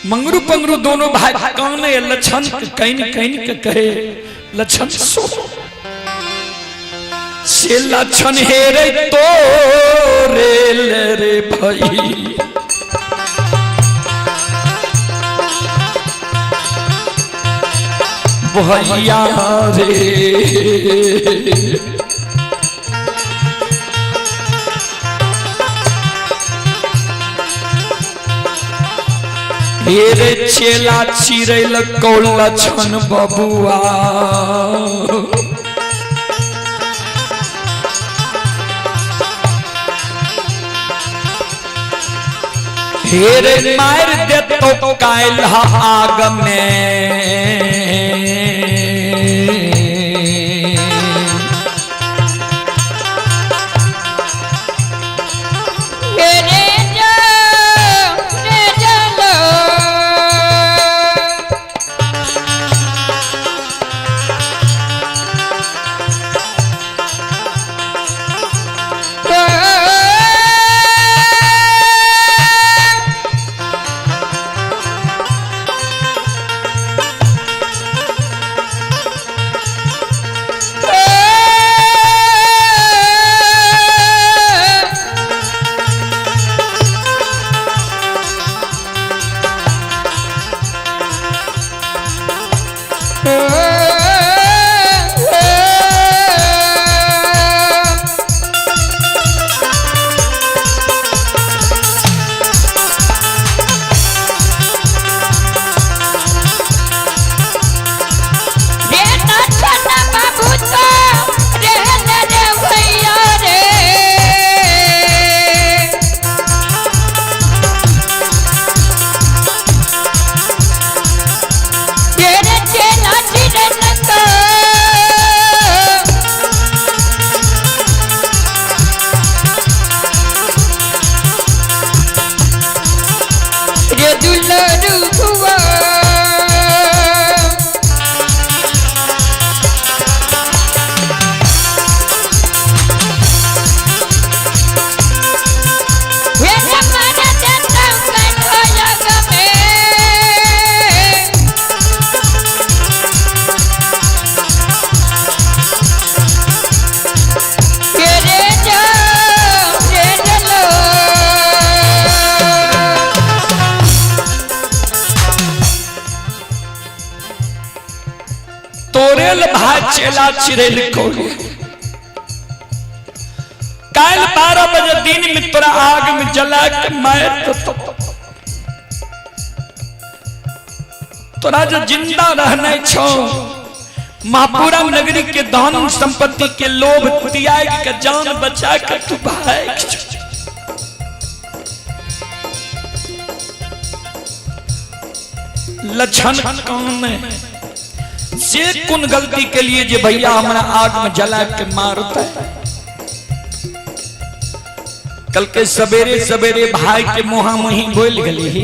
मंगरू पंगरू दोनों भाई काने लछन can can के कहे लछन सो से लछन हे रे तो रे ले रे भाई भैया रे। हे रे चेला चिड़ैल कौल लछन बबुआ हे रे मार देतो कायल आग में। रे जा रे चलो। रे नचन बाबू तो रे रे भैया रे। रे चेला चिरन को रे दुलरू हुआ। वे जमाना देता कठो जग में। रे जा रे चलो। तोरेल भाई चेला चिड़ैल कौल काल 12 बजे दिन में तोरा आग में जला के मार देतो। तोरा जो जिंदा रहने छो महापुरा नगरी के धन संपत्ति के लोभ त्याग के जान बचा के तू भाग जो। लक्षण कौन है से कुन गलती के लिए जे भैया हमरा आग में जला के मारता है। कल के सवेरे सवेरे भाई के मुहा मुही बोल गली,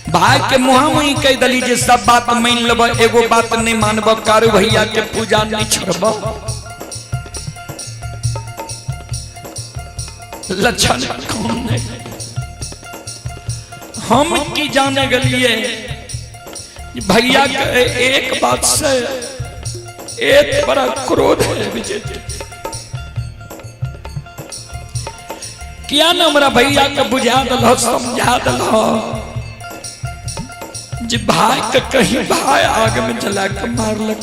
भाई के मुहा मुही कह दली जे सब बात मान लब, एगो बात नहीं मानब, कारू भैया के पूजा नहीं छोड़ब। लक्षण कौन है हम की जाने गलिए भैया के एक बात से एक बड़ा क्रोध है विजय। किया न हमरा भैया के बुझा दल समझा दल जे भाई के कहीं भाई आग में जला के मारलक।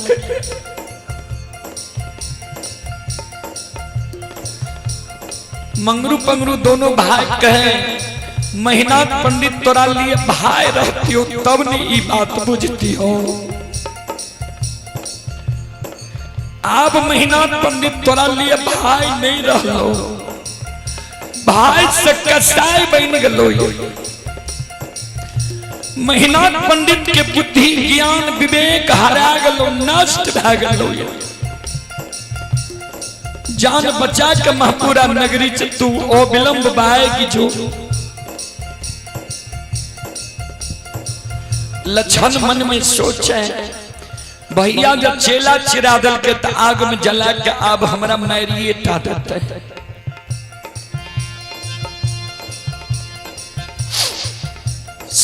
मंगरू पंगरू दोनों भाई कहे महीना पंडित तोरा लिए भाई रहती हो तब नहीं ई बात बुझती हो। अब महीना पंडित तोरा लिए भाई नहीं रहलो, भाई से कसाई बन गलो। महीना पंडित के बुद्धि ज्ञान विवेक हरा गलो, नष्ट भा गलो। जान बचा के महपुरा नगरी से तू ओ विलंब बाएगी जो। लक्षण मन में सोचे भैया जब चेला चिरा दल के तो आग में जला के अब हमरा मारिए टा देते।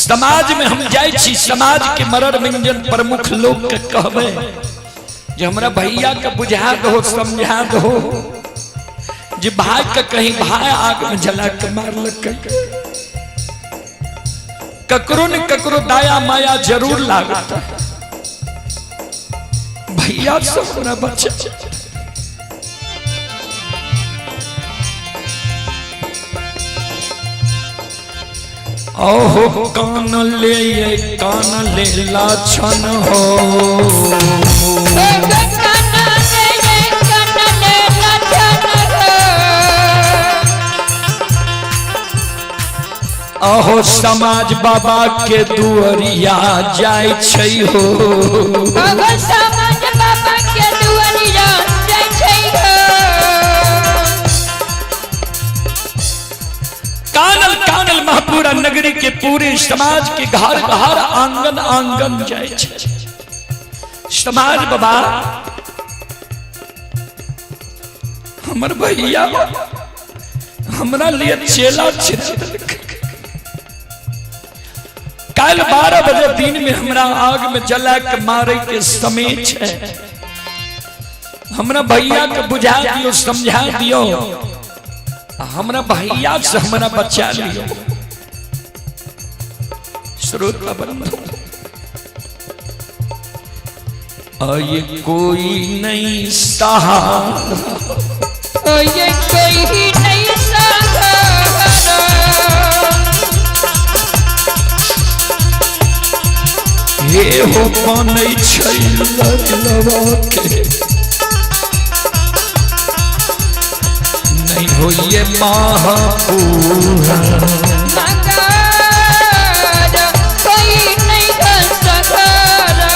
समाज में हम जाइ छी, समाज के मरर मंजन प्रमुख लोग के कहबै जे हमरा भैया के बुझा दहो, समझा दहो जे भाई के कहीं भाई आग में जला के मारलक। ककरो न ककरो दाया माया जरूर लागत। भैया से हमरा बच्चा ओहो कान ले ये कान ले लाछन हो। अहो समाज बाबा के दुअरिया जाय छै हो। अहो समाज बाबा के दुअरिया जाय छै हो। कानल कानल महपुरा नगरी के पूरे समाज के घर घर आंगन आंगन जाय छै। समाज बाबा हमर भैया हमरा लिए चेला छिड़ा देलक। काल्हि 12 बजे दिन में हमरा आग में जला के मारे के समय छै। हमरा भैया के बुझा दियो, समझा दियो, हमरा भैया से हमरा बचा लियो। श्रोता बंधु, ये कोई नहीं सहारा, ये कोई नहीं सहारा। हे हो बनै छै लड़लवा के, नहीं हो ये महापूरा। मगर कोई नहीं सहारा,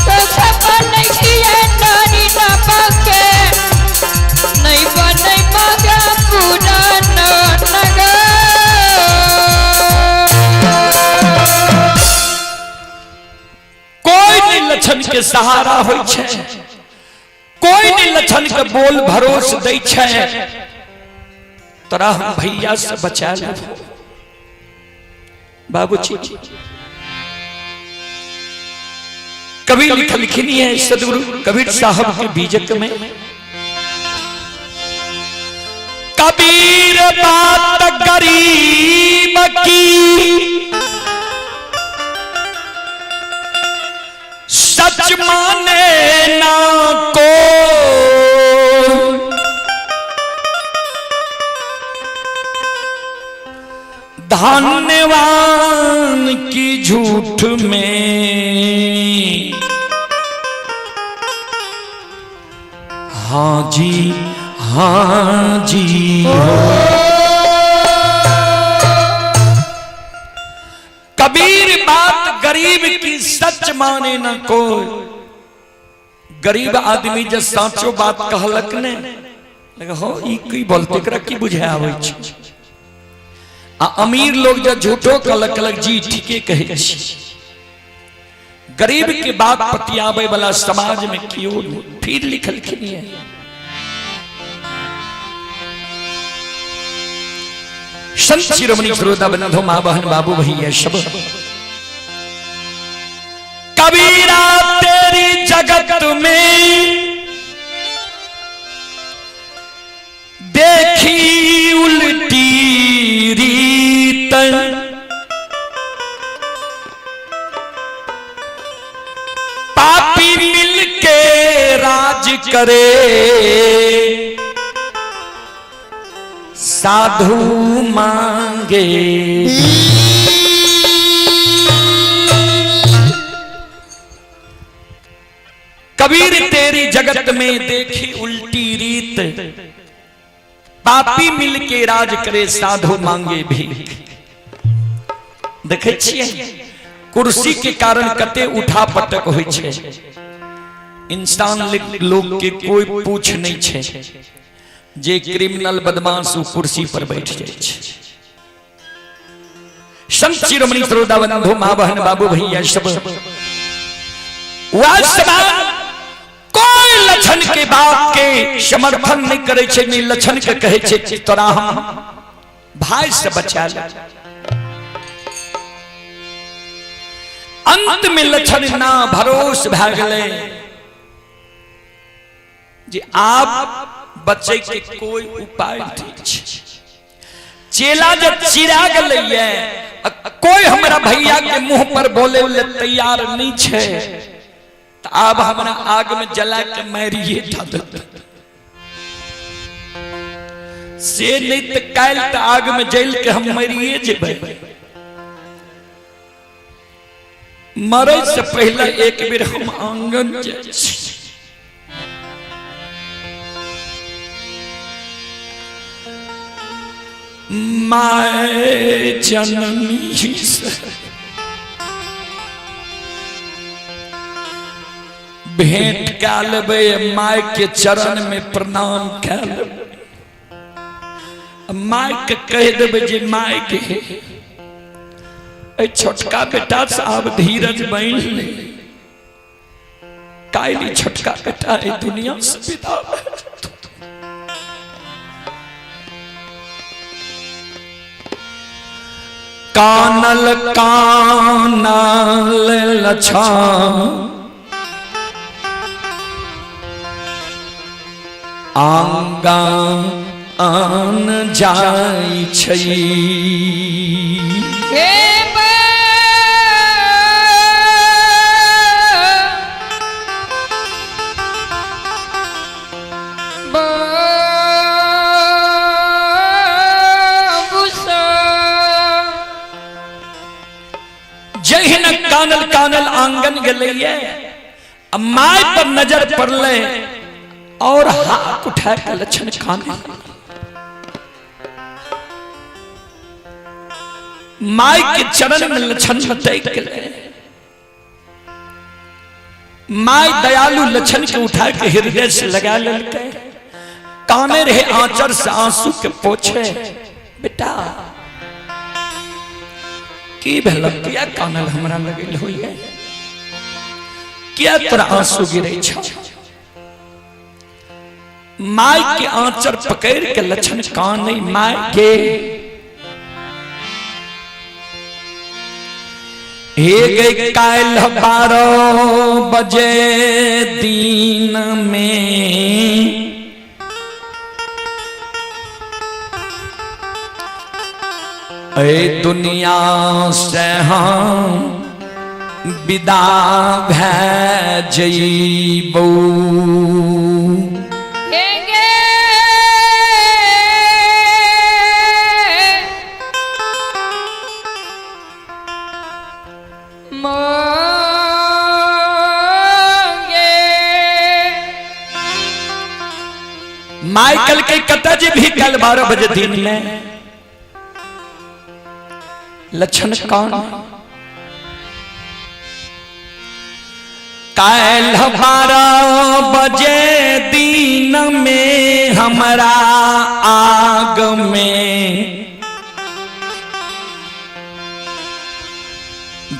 तो खबर नहीं छियै नारी ना पाके, नहीं बनै मगर पुराना नगर। कोई नहीं लछन के सहारा होइ छै, कोई नहीं लछन के बोल भरोस दै छै। तोरा हम भैया से बचा लेबो। बाबूजी कवि लिखलखिन है सदगुरु कबीर साहब के बीजक में, कबीर बात गरीब की सच माने ना को, धन्यवान की झूठ में हाँ जी हाँ जी हो। कबीर बात गरीब की सच माने न कोई। गरीब आदमी जब साचो बात कहलक ने लगे हो ई की बोलते, एकरा की बुझे आबै छै। आ अमीर लोग जब झूठो कहलक, कहलक जी ठीके कहै छी। गरीब के बात पतियाबै वाला समाज में क्यों नहीं। फिर लिखलखिन है संत शिरोमणि श्रोता बंधु माँ बहन बाबू भैया सब, कबीरा तेरी जगत में देखी उल्टी रीत, पापी मिलके राज करे साधु मांगे। कबीर तेरी जगत में देखी उल्टी रीत, पापी मिलके राज करे साधु मांगे भीख। देखे छियै कुर्सी के कारण कते उठा पटक होइ छै। इंसान लोग के कोई पूछ नहीं छै, जे क्रिमिनल बदमाश उ कुर्सी पर बैठ जाइ छै। संत शिरोमणि श्रोता बंधु माँ बहन बाबू भैया सब, वह समाज कोई लक्षण के बात के समर्थन नहीं करे छै, नहीं लक्षण के कहे छै तोरा हम भाई से बचा ले। अंत में लक्षण ना भरोस भए गेलै जे आब बचे के कोई उपाय नहीं छै। चेला जब चिरा गेलै, कोई हमरा भैया के मुंह पर बोले ले तैयार नहीं छै, त आब हमरा आग में जला के मारिए टा देतै। से नहीं त काल्हि त आग में जल के हम मरिए जेबै। मरे से पहले एक बेर हम आंगन जाइ छी। My जननी से भेंट कए लेबै, my के चरण में प्रणाम कए लेबै, my के कहि देबै जे my के एहि छोटका बेटा से आब धीरज बनि ले, काल्हि छोटका बेटा एहि दुनिया से विदा भए जेतौ। कानल कानल लछा आंगन जाइ छै। हे जहिना कानल कानल आंगन गेलैये, my पर नजर पड़लै और हाथ उठा के लक्षण काने my के चरण में लक्षण मटक गेलै। My दयालु लक्षण के उठा के हृदय से लगा लेलकै, काने रहे आंचर से आंसू के पोछे, बेटा की भेल, किया कानल हमरा लगल होइए, किया तोरा आंसू गिरे छ? My के आंचर पकड़ के लक्षण काने, my के हे गई काल्हि 12 बजे दिन में ए दुनिया से हम विदा भए जइबौ। माइकल के कतऽ जे भी कल 12 बजे दिन में? लक्षण कौन? काल्हि 12 बजे दिन में हमरा आग में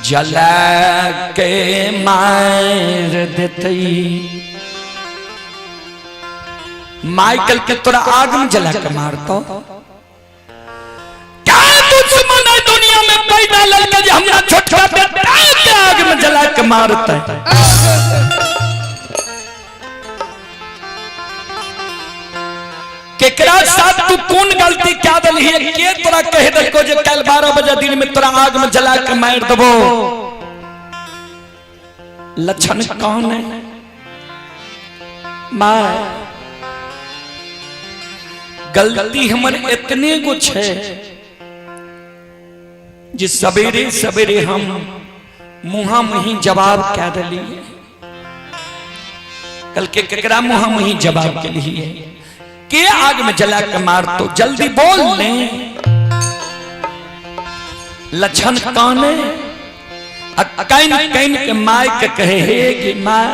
जला के मार देतै। माइकल के तोरा आग में जला के मारतो। क्या दुश्मन है दुनिया में पैदा ललका जे हमरा छोटका बेटा के आग में जला के मारते? केकरा साथ तू कौन गलती क्या दलही, के तोरा कह देलको जे कल 12 बजे दिन में तोरा आग में जला के मार देबो? लक्षण कौन है? मां गलती हमर इतने गो छै जे सवेरे सवेरे हम मुहा मुही जवाब कह दिलिए। कल के केकरा मुहा मुही जवाब के लिए के आग में जला के मार तो जल्दी बोल ले। लक्षण कौन है? Can can के my के कहे हे कि माँ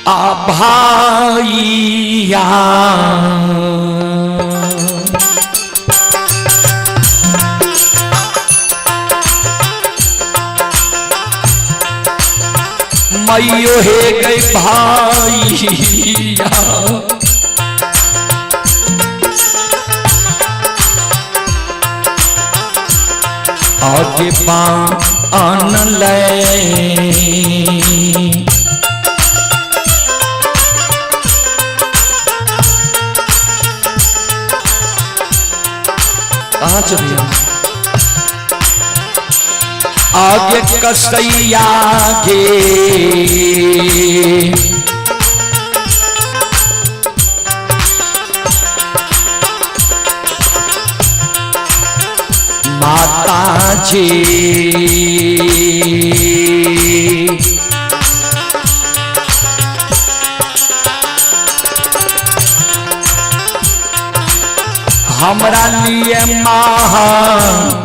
आ भाइया मैयो हे गई भाइया, आगे पान ले। कहाँ चलिए? आगे कसैया गे माता जी, हमरा लिए माँ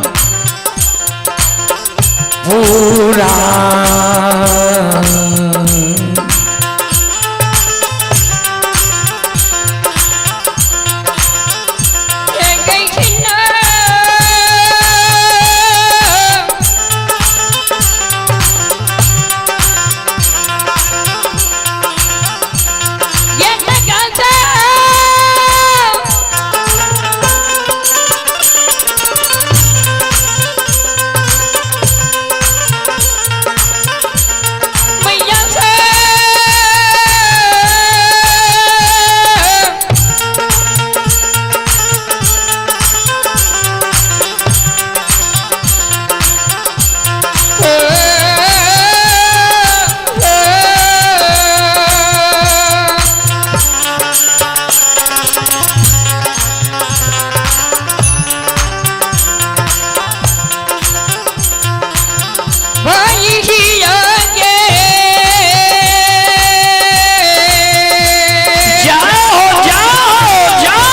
पूरा जाओ जाओ जाओ।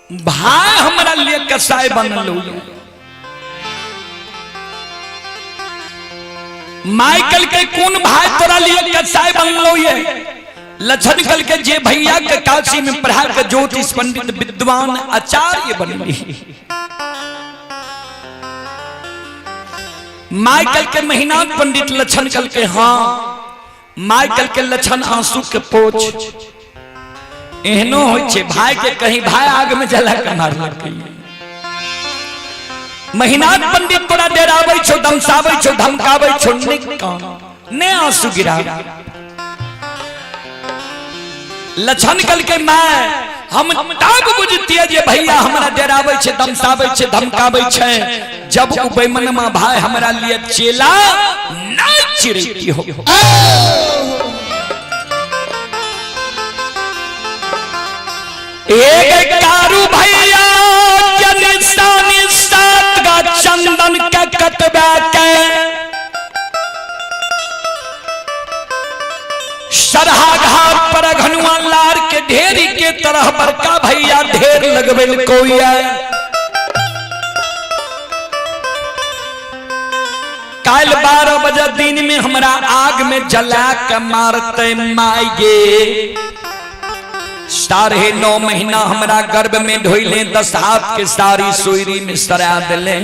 भाई हमरा लिए कसाई बनल। माइकल के कौन भाई तोरा लिए कसाई बनलो ये? लक्षण कल के जे भैया के काशी में पढ़ा के ज्योतिष पंडित विद्वान आचार्य बनली। माइकल के महीना पंडित लक्षण कल के हाँ, माइकल के लक्षण आंसू के पोछ एहनो होइ छे भाई के कहीं भाई आग में जला के मारलकै। महीनाथ पंडित तोरा डेराबै छौ, दमसाबै छौ, धमकाबै छौ, ने कान ने आंसू गिरा। लक्षण कल के my हम तब बुझतिए जे भैया हमरा डेराबै छे, दमसाबै छे, धमकाबै छे, जब उ बेमनमा भाई हमरा लिए चेला नहीं चिरैती हो। एक कारू भैया के निशानी सात गा चंदन के कटबा के सरहा घाट पर घनुआ लार के ढेरी के तरह बड़का भैया ढेर लगबेल कोइया। काल 12 बजे दिन में हमरा आग में जला के मारते माई गे। 9.5 महीना हमरा गर्भ में ढोइले, 10 हाथ के सारी सोयरी में सरा दिले।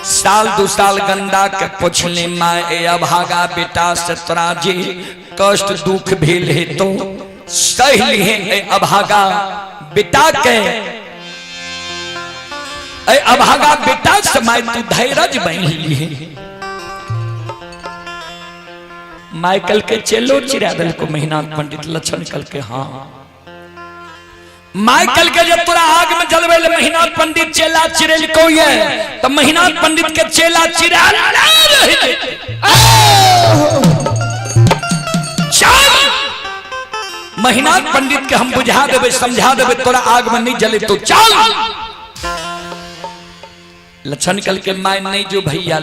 साल 2 साल गंदा के पोछले माँ, ए अभागा बेटा से तोरा जे कष्ट दुख भेल है तो सह लिए ए अभागा बेटा के, ए अभागा बेटा से माय तू धैर्य बन लिए। माइकल के चेलो चिरा दल को महीना पंडित लक्षण कल के हाँ माइकल के जब तोरा आग में जलवे ले महीना पंडित चेला चिरेल को ये तो महीना पंडित के चेला चिरा चल महीना पंडित के हम बुझा देबे समझा देबे तोरा आग में नहीं जले तो चल। लक्षण कल के my नहीं जो भैया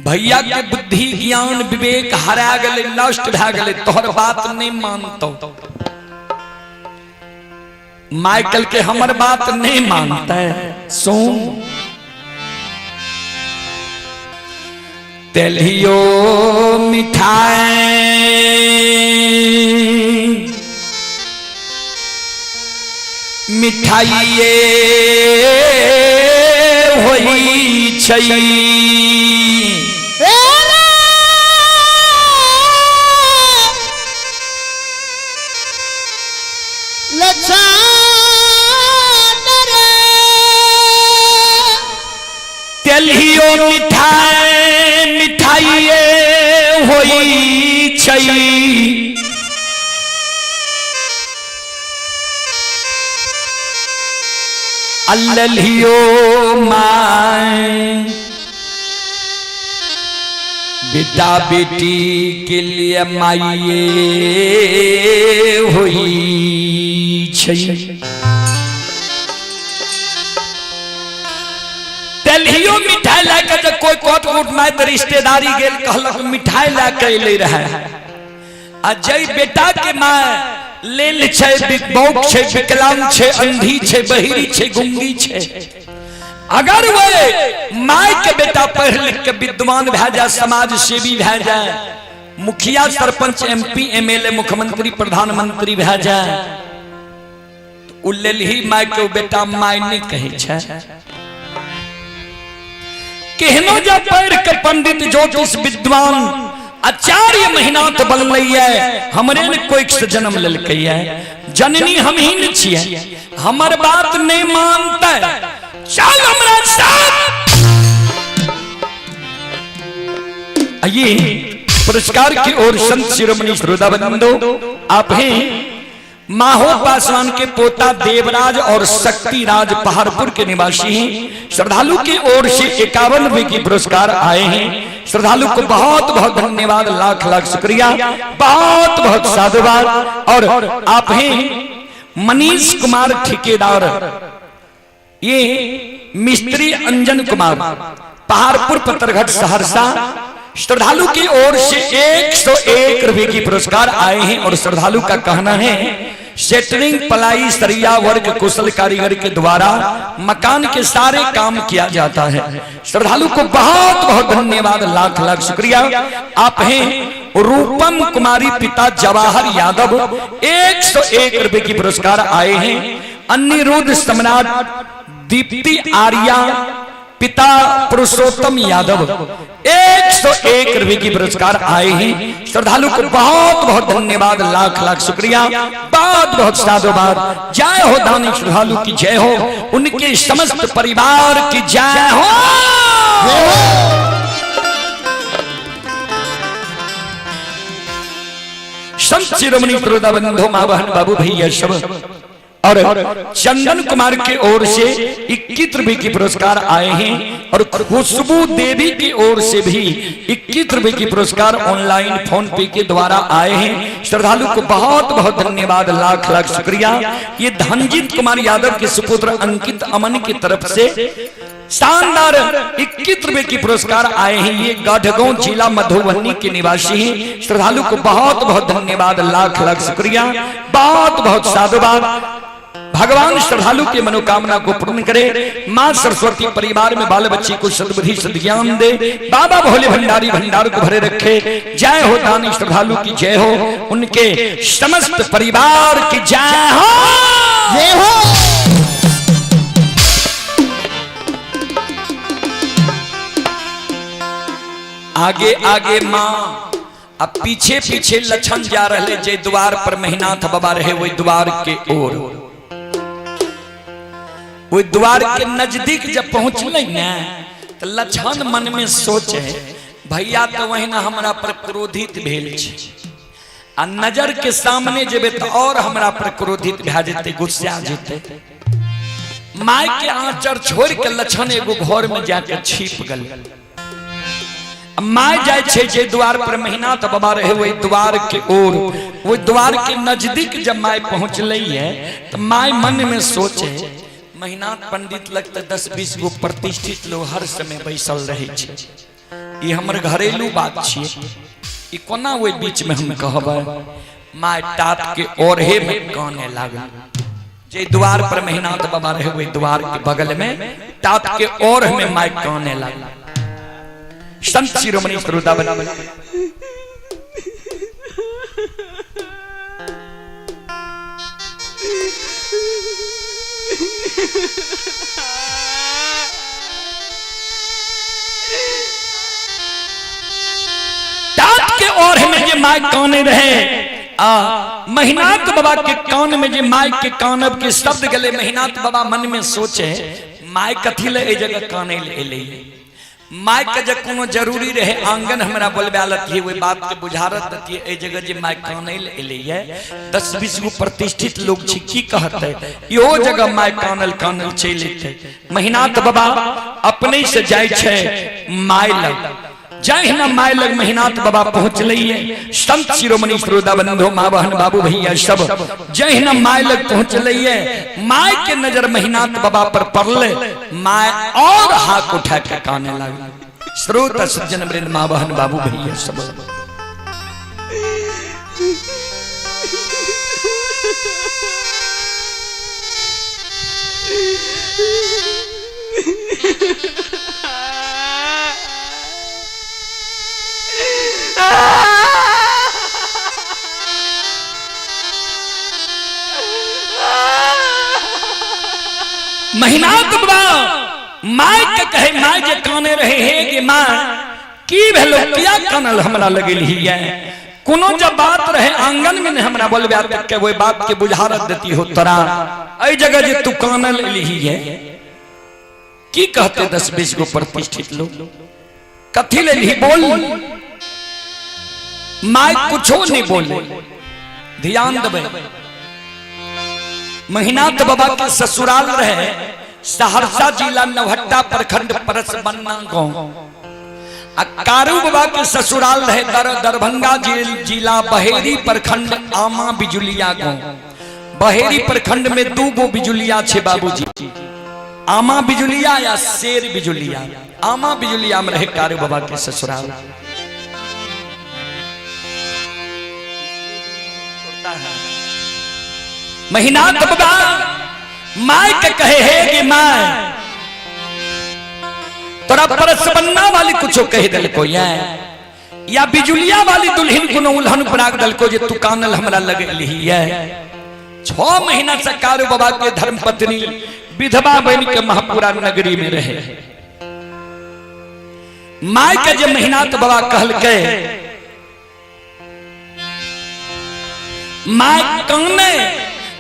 भैया के बुद्धि ज्ञान विवेक हरा गले नष्ट भा गले तोहर बात नहीं मानतो। माइकल के हमर बात नहीं मानता है। सुन तेलियो मिठाई मिठाइये होई छै तेलियो मिठाई मिठाइये होई छै अल्लियो my बेटा बेटी के लिए माइये होई छै। तेलहियो मिठाई लए के जब कोई कोट उठ my तो रिश्तेदारी गेल कहलक मिठाई लए के अइले रहे आ जय बेटा के my लेल छै बौक छै विकलांग छै अंधी छै बहिरी छै गुंगी छै, अगर वे my के बेटा पढ़ लिख के विद्वान भए जाए समाज सेवी भए जाए मुखिया सरपंच एमपी एमएलए मुख्यमंत्री प्रधानमंत्री भए जाए तो उ लेल ही my के बेटा my नहीं कहै छै। केहनो जब पढ़ के पंडित ज्योतिष विद्वान आचार्य महिनाथ बनलैये हमरे ने कोई से जन्म लेलकैये जननी हम ही ने छियै हमर बात नहीं मानते चल हमरा साथ। आइए पुरस्कार की ओर संत शिरोमणि श्रोता बंधु आप हैं माहो पासवान के पोता देवराज और शक्तिराज पहाड़पुर के निवासी हैं। श्रद्धालु की ओर से 51 रुपए की पुरस्कार आए हैं। श्रद्धालु को बहुत बहुत धन्यवाद, लाख लाख शुक्रिया, बहुत बहुत साधुवाद। और आप हैं मनीष कुमार ठेकेदार, ये मिस्त्री अंजन कुमार पहाड़पुर पत्थरघट सहरसा। श्रद्धालु की ओर से 101 रुपए की पुरस्कार आए हैं और श्रद्धालु का कहना है सेटरिंग पलाई सरिया वर्ग कुशल कारीगर के द्वारा मकान के सारे काम किया जाता है। श्रद्धालु को बहुत बहुत धन्यवाद, लाख लाख शुक्रिया। आप हैं रूपम कुमारी पिता जवाहर यादव, 101 रुपए की पुरस्कार आए हैं। अनिरुद्ध सम्राट दीप्ति आर्या पिता पुरुषोत्तम यादव, 101 रुपए की पुरस्कार आए हैं। श्रद्धालु को बहुत बहुत धन्यवाद, लाख लाख शुक्रिया, बहुत बहुत साधुवाद। जय हो दानी श्रद्धालु की जय हो, उनके समस्त परिवार की जय हो। संत शिरोमणि श्रोता बंधु माँ बहन बाबू भैया सब और चंदन कुमार की ओर से 21 रुपए की पुरस्कार आए हैं और खुशबू देवी की ओर से भी 21 रुपए की पुरस्कार ऑनलाइन फोन पे के द्वारा आए हैं। श्रद्धालु को बहुत बहुत धन्यवाद, लाख लाख शुक्रिया। ये धनजीत कुमार यादव के सुपुत्र अंकित अमन की तरफ से शानदार 21 रुपए की पुरस्कार आए हैं। ये गढ़गांव जिला मधुबनी के निवासी हैं। श्रद्धालु को बहुत बहुत धन्यवाद, लाख लाख शुक्रिया, बहुत बहुत साधुवाद। भगवान श्रद्धालु के मनोकामना को पूर्ण करे। माँ सरस्वती परिवार में बाल बच्ची को सद्बुद्धि सद्ज्ञान दे। बाबा भोले भंडारी भंडार को भरे रखे। जय हो दानी श्रद्धालु की जय हो, उनके समस्त परिवार की जय हो। जय हो। आगे आगे माँ, अब पीछे पीछे लक्षण जा रहे जे द्वार पर महिनाथ बाबा रहे वही द्वार के ओर। वही द्वार के नजदीक जब पहुंचल ने तो लक्षण मन में सोचे, भैया तो वही ना हमरा पर क्रोधित भेल छे, आ नजर के सामने जेबे तो और हमरा पर क्रोधित भए जेते, गुस्सा जेते। My के आंचर छोड़ के लक्षण एगो घर में जाके छिप गल। My जाय छे जे द्वार पर महिनाथ बाबा रहे वही द्वार के ओर। वही द्वार के नजदीक जब my पहुंचल है तो my मन में सोचे, महिनाथ पंडित लगते 10-20 गो प्रतिष्ठित लोग हर समय बैसल रहे छे, ये हमर घरेलू बात छिए, ई कोना ओहि बीच में हम कहबै। My टाप के ओरहे में काने लागल। जे द्वार पर महिनाथ बाबा रहे वही द्वार के बगल में टाप के ओर में my काने लागल। संत शिरोमणि श्रोताबन टाप के ओर में जे my काने रहे, आ महिनाथ बाबा के कान में जे my के कानब के शब्द गले, महिनाथ बाबा मन में सोचे, my कथी ले ए जगह काने ले एलै। My के जे कोनो जरूरी रहे आंगन हमरा बोलबे लतियै, ओहि बात के बुझारत दतियै, ए जगह जे my काने ले एलै, 10-20 गो प्रतिष्ठित लोग छी, की कहते, इहो जगह my कानल कानल चलि एतै। महिनाथ बाबा अपने से जाइ छै my लग। जहिना my लग महिनाथ बाबा पहुंचलैये, संत शिरोमणि श्रोता बंधु माँ बहन बाबू भैया सब जहिना my लग पहुंचलैये, my के नजर महिनाथ बाबा पर पड़ले, my और हाथ उठा के काने लागल। श्रोता सज्जन वृंद माँ बहन बाबू भैया सब महिनाथ बाबा my के कहे, my जे काने रहे हे गे my, की भेलो, किया कानल हमरा लगेलही है? कोनो जब बात रहे आंगन में नहीं हमरा बोलबे तक के वही बात के बुझारत देती हो तोरा, एहि जगह जे तू कानल एलही है, की कहते 10-20 गो प्रतिष्ठित लोग, कथी लेलही बोल। My कुछो नहीं बोले। ध्यान देबै, महिनाथ बाबा के ससुराल रहे सहरसा जिला नवहट्टा प्रखंड परसबन्ना गांव, आ कारू बाबा के ससुराल रहे दरभंगा जिला बहेरी प्रखंड आमा बिजुलिया गांव। बहेरी प्रखंड में 2 गो बिजुलिया छे बाबूजी, आमा बिजुलिया या शेर बिजुलिया। आमा बिजुलिया में रहे कारू बाबा के ससुराल। महिनाथ बाबा my के कहे हे कि my, तोरा परसबन्ना वाली कुछो कह दिलको या बिजुलिया वाली दुल्हन कोनो उल्हन पराग दिलको जे तू कानल हमरा लगेलही है। 6 महीना से कारू बाबा के धर्मपत्नी विधवा बन के महापुरा नगरी में रहे। My के जे महिनाथ बाबा कहलकै, my काने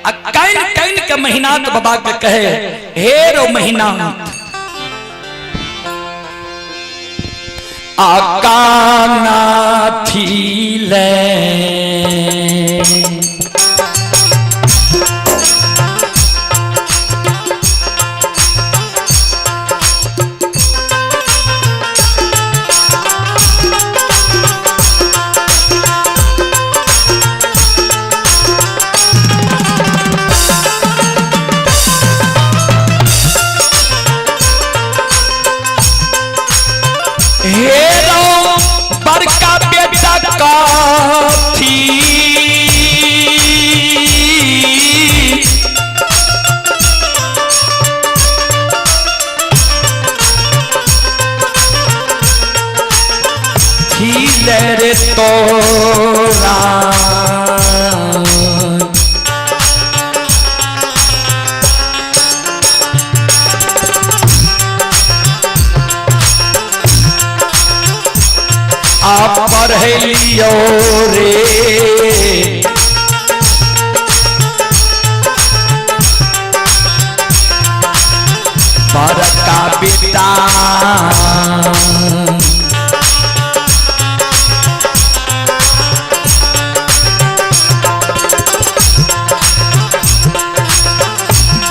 आ कान कान के महिनाथ बाबा के कहे, हे रो महिनाथ आकाना थी ले बड़का बेटा का राम। आप पढ़लियो रे बड़का बेटा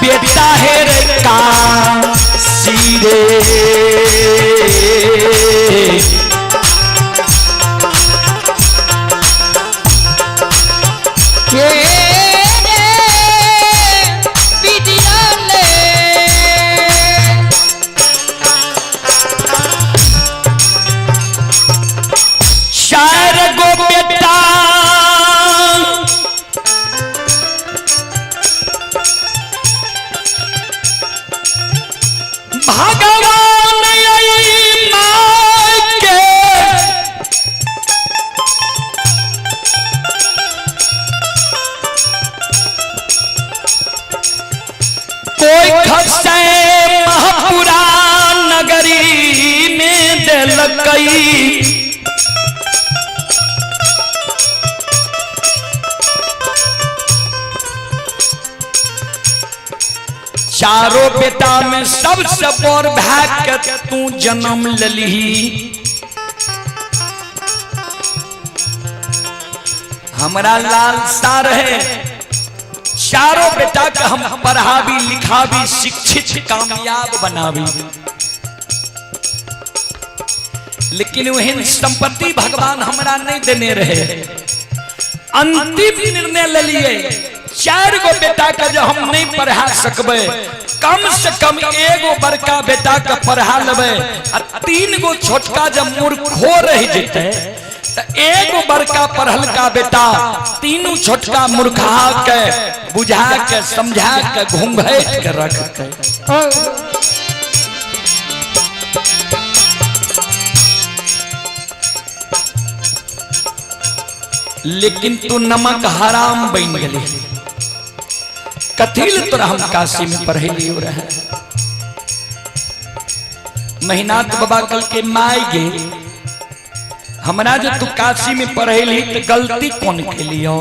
बेटा हे रे का सीधे के रे विद्यालय। चार गो बेटा भगवान आई माय के कोई खसे महापुरा नगरी में दिलकई चारों बेटा में सबसे बड़ भाग के तू जन्म लली। हमरा लालसा रहे चारों बेटा के हम पढ़ाबी लिखाबी शिक्षित कामयाब बनाबी, लेकिन वही संपत्ति भगवान हमरा नहीं देने रहे। अंतिम निर्णय ले लिए चार गो बेटा के जो हम नहीं पढ़ा सकबे, कम से कम एगो बड़का बेटा के पढ़ा लेबे आ तीन गो छोटका जब मूर्खो रह जेते तो एगो बड़का पढ़लका बेटा तीनों छोटका मूर्खा के बुझा के समझा के घूंघट के रखते। लेकिन तू नमक हराम बन गई। कथिल तोरा हम काशी में पढ़ेलियो रहे। महीनाथ बाबा कल के माय गे हमरा जो तू काशी में पढ़ेली तो गलती कौन केलियो,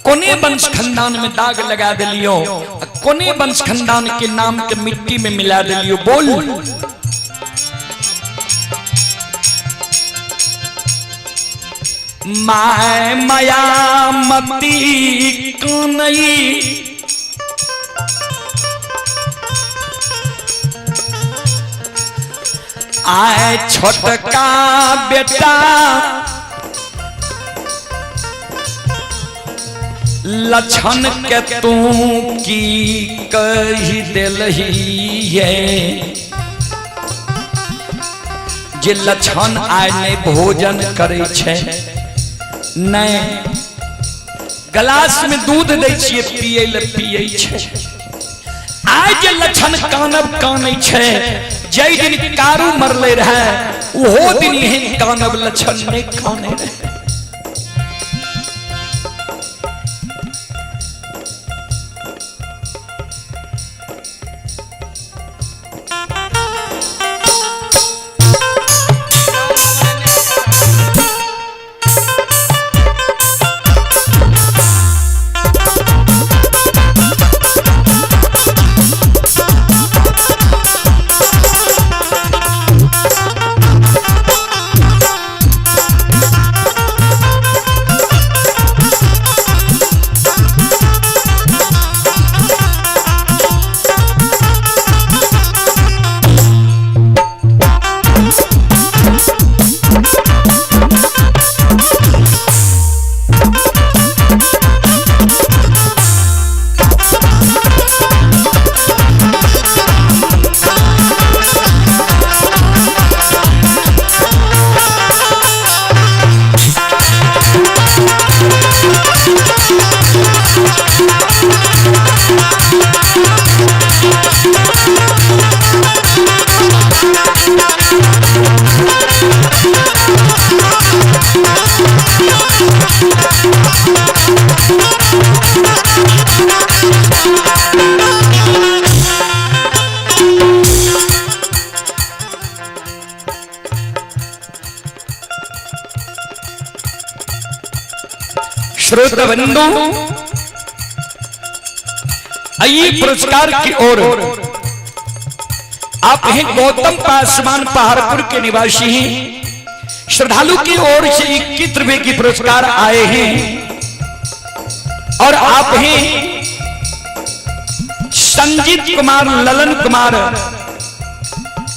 कोने वंश खानदान में दाग लगा दिलियो, कोने वंश खानदान के नाम के मिट्टी में मिला दिलियो। बोल my माया मती कनई आए छोटका बेटा लक्षण के तू की कही दिलही ये जे लक्षण आए नहीं भोजन करे छे नहीं ग्लास में दूध दै छिए पिए ले पिए छे। आइ जे लक्षण कानब कानै छे जै दिन कारू मरले रहे ओहो दिन एहन कानब लक्षण नहीं काने रहे। श्रोता बंधु, आइए पुरस्कार की ओर। आप हैं गौतम पासवान, पहाड़पुर के निवासी हैं। श्रद्धालु की ओर से 21 रुपए की पुरस्कार आए हैं। और आप हैं संजीत कुमार, ललन कुमार,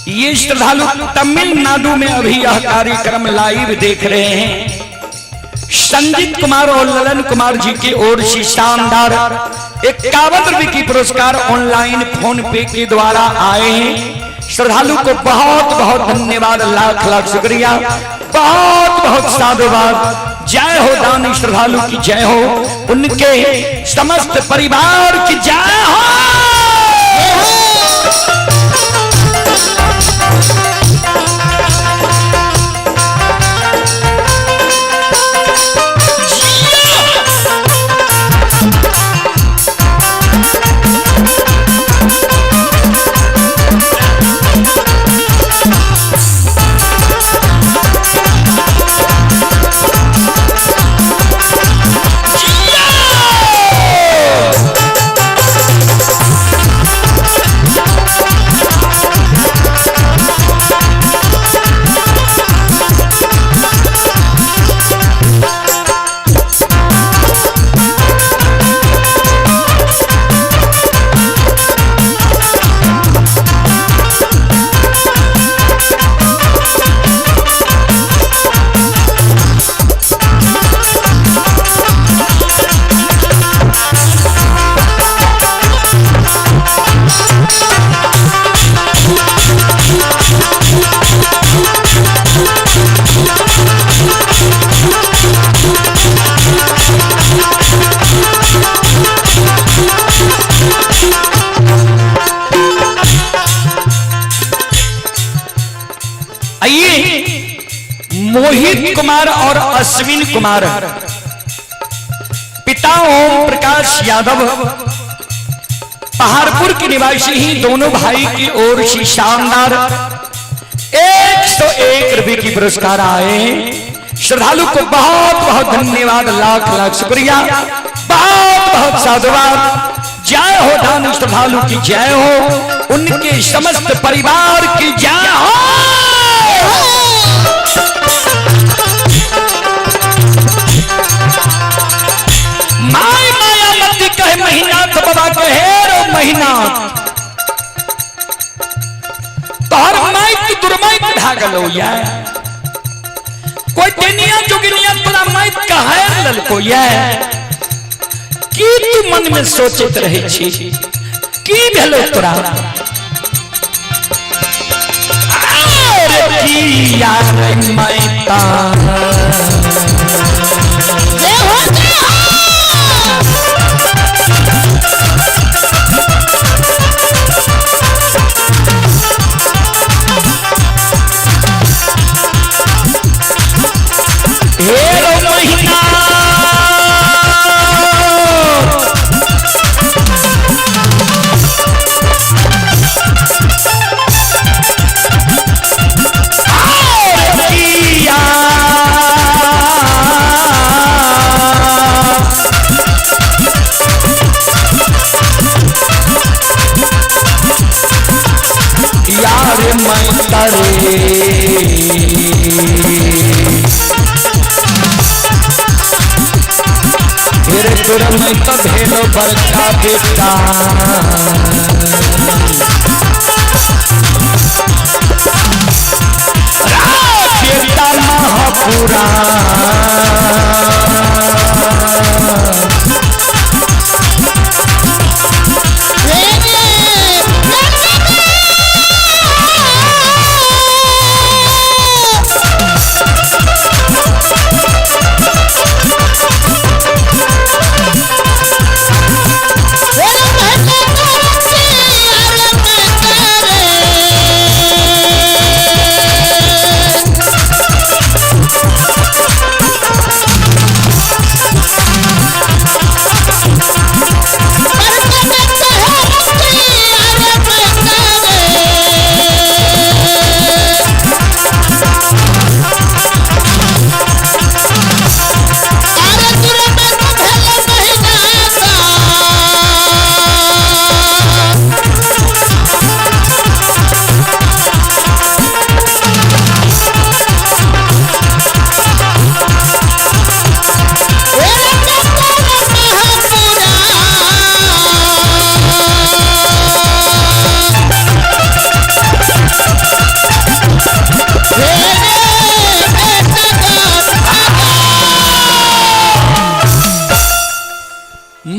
ये श्रद्धालु तमिलनाडु में अभी यह कार्यक्रम लाइव देख रहे हैं। संजीत कुमार और ललन कुमार जी की ओर से शानदार 51 रुपए की पुरस्कार ऑनलाइन फोन पे के द्वारा आए हैं। श्रद्धालु को बहुत बहुत धन्यवाद, लाख लाख शुक्रिया, बहुत बहुत साधुवाद। जय हो दानी श्रद्धालु की जय हो, उनके समस्त परिवार की जय हो। आइए मोहित कुमार और अश्विन कुमार, पिता ओम प्रकाश यादव, पहाड़पुर के निवासी ही, दोनों भाई की ओर से शानदार 101 रुपए की पुरस्कार आए हैं। श्रद्धालु को बहुत बहुत धन्यवाद, लाख लाख शुक्रिया, बहुत बहुत साधुवाद। जय हो दान श्रद्धालु की जय हो, उनके समस्त परिवार की जय हो। My Mayawati कहे महीनाथ बाबा कहे रो महीनाथ, तोहर माइक दुर्माइक भागलो या कोई टेनिया जोगिनिया तोरा माइक कहे ललको या की तू मन में सोचत रहे छी, की भेलो तोरा? अरे की यार मैता जय हो जय हो। हे रो महीना किया यार मैं तरे फिर तुरंत भेलो बड़का बेटा, बेटा महापुरा।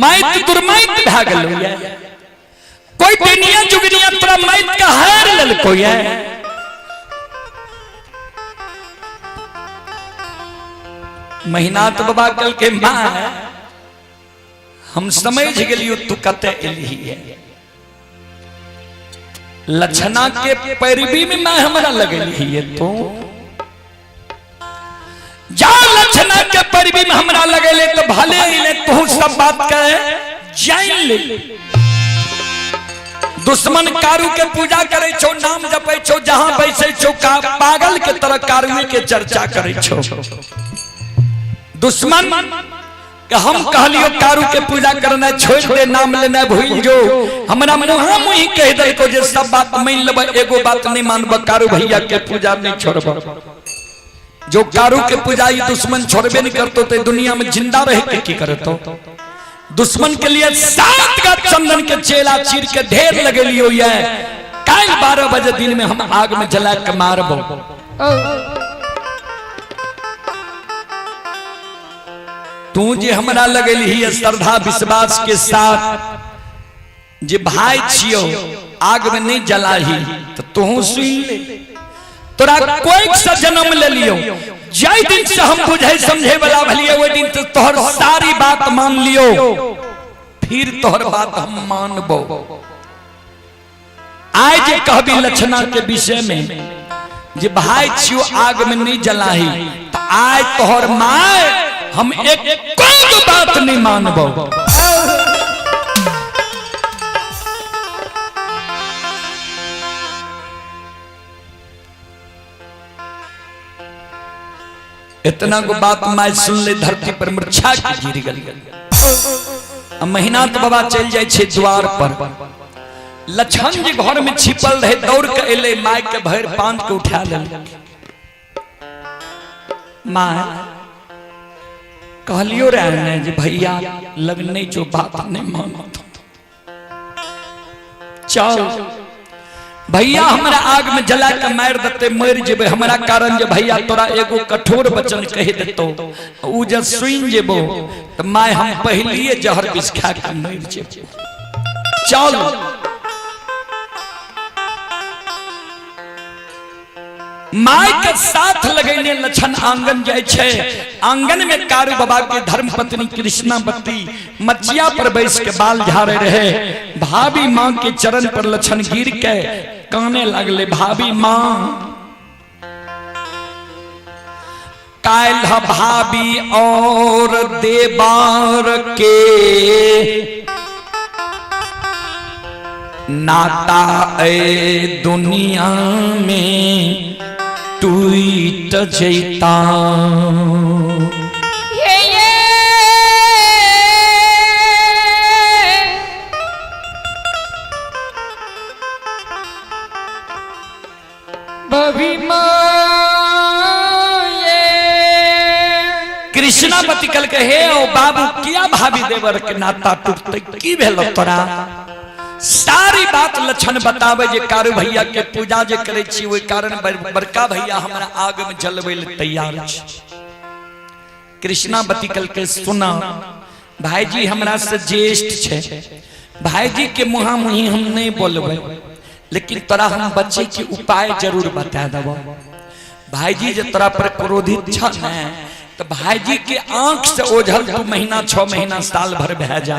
माइत दुर्माइत भए गेलो ये। कोई दुनिया जुगनिया तोरा माइत के हार लेलको ये। महिनाथ बाबा कल के माँ हम समझ गेलियो तू कते एलही है। लक्षणा के पैरवी में मैं हमरा लगली है तू जा लक्षणा के पैरवी में हमरा लगेले तो भले अइले तू सब बात के जान ले। दुश्मन कारू के पूजा करे छो, नाम जपे छो, जहां बैसे छो का पागल के तरह कारूए के चर्चा करे छो। दुश्मन के हम कहलियो कारू के पूजा करना छोड़ दे, नाम लेना भूल जो, हमरा मुहा मुही कह देलको जे सब बात मान लेब, एगो बात नहीं मानब, कारू भैया के पूजा नहीं छोड़ब। जो कारू के पूजा ई दुश्मन छोड़बे नहीं करतो तो दुनिया में जिंदा रह के की करतो। दुश्मन के लिए 7 का चंदन के चेला चीर के ढेर लगेलियो ये कल 12 बजे दिन में हम आग में जला के मारबो। तू जे हमरा लगेली श्रद्धा विश्वास के साथ जे भाई छियो आग में नहीं जलाही तो तू सुन ले, तोरा कोई से जन्म ले लियो, जय दिन से हम बुझे समझे वाला भलिए ओहि दिन तो तोहर सारी बात मान लियो, फिर तोहर बात हम मानबो। आय जे कहबी लक्षणा के विषय में जे भाई छियो आग में नहीं जलाही तो आय तोहर my हम एक कोई बात नहीं मानबो। इतना को बात my सुन ले धरती पर मूर्छा के गिर गल। महीना तो बाबा चल जाए छे द्वार पर, लक्षण जी घर में छिपल रहे दौड़ के एले my के भर पान के उठा ले। My कहलियो रहे ने जे भैया लग नहीं जो बात नहीं मानत, चल भैया हमरा आग में जला के मार देते मर जेबे, हमरा कारण जे भैया तोरा एगो कठोर वचन कह देतो उ जे सुन जेबो तो my हम पहलिए जहर विष खा के मर जेबो। चल my के साथ लगेने लक्षण आंगन जाय छे, आंगन में कारू बाबा के धर्मपत्नी कृष्णावती मचिया पर बैस के बाल झाड़े रहे। भाभी मां के चरण पर लक्षण गिर के काने लगले, भाभी मां काल्ह भाभी और देवार के नाता ए दुनिया में टूट जैता। कृष्णावती कल के हे ओ बाबू किया भाभी देवर के नाता टूटते की भेल तोरा? सारी बात लक्षण बतावे जे कारू भैया के पूजा जे करे छी ओहि कारण बड़का भैया हमरा आग में जलबै ले तैयार छी। कृष्णावती कल के सुना भाईजी हमरा से ज्येष्ठ छे, भाईजी के मुहा मुही हम नहीं बोलबै, लेकिन तोरा हम बचे के उपाय जरूर बता देबो। भाईजी जे तोरा पर क्रोधित छ ने तो भाईजी के आंख से ओझल 2 महीना 6 महीना साल भर भए जा,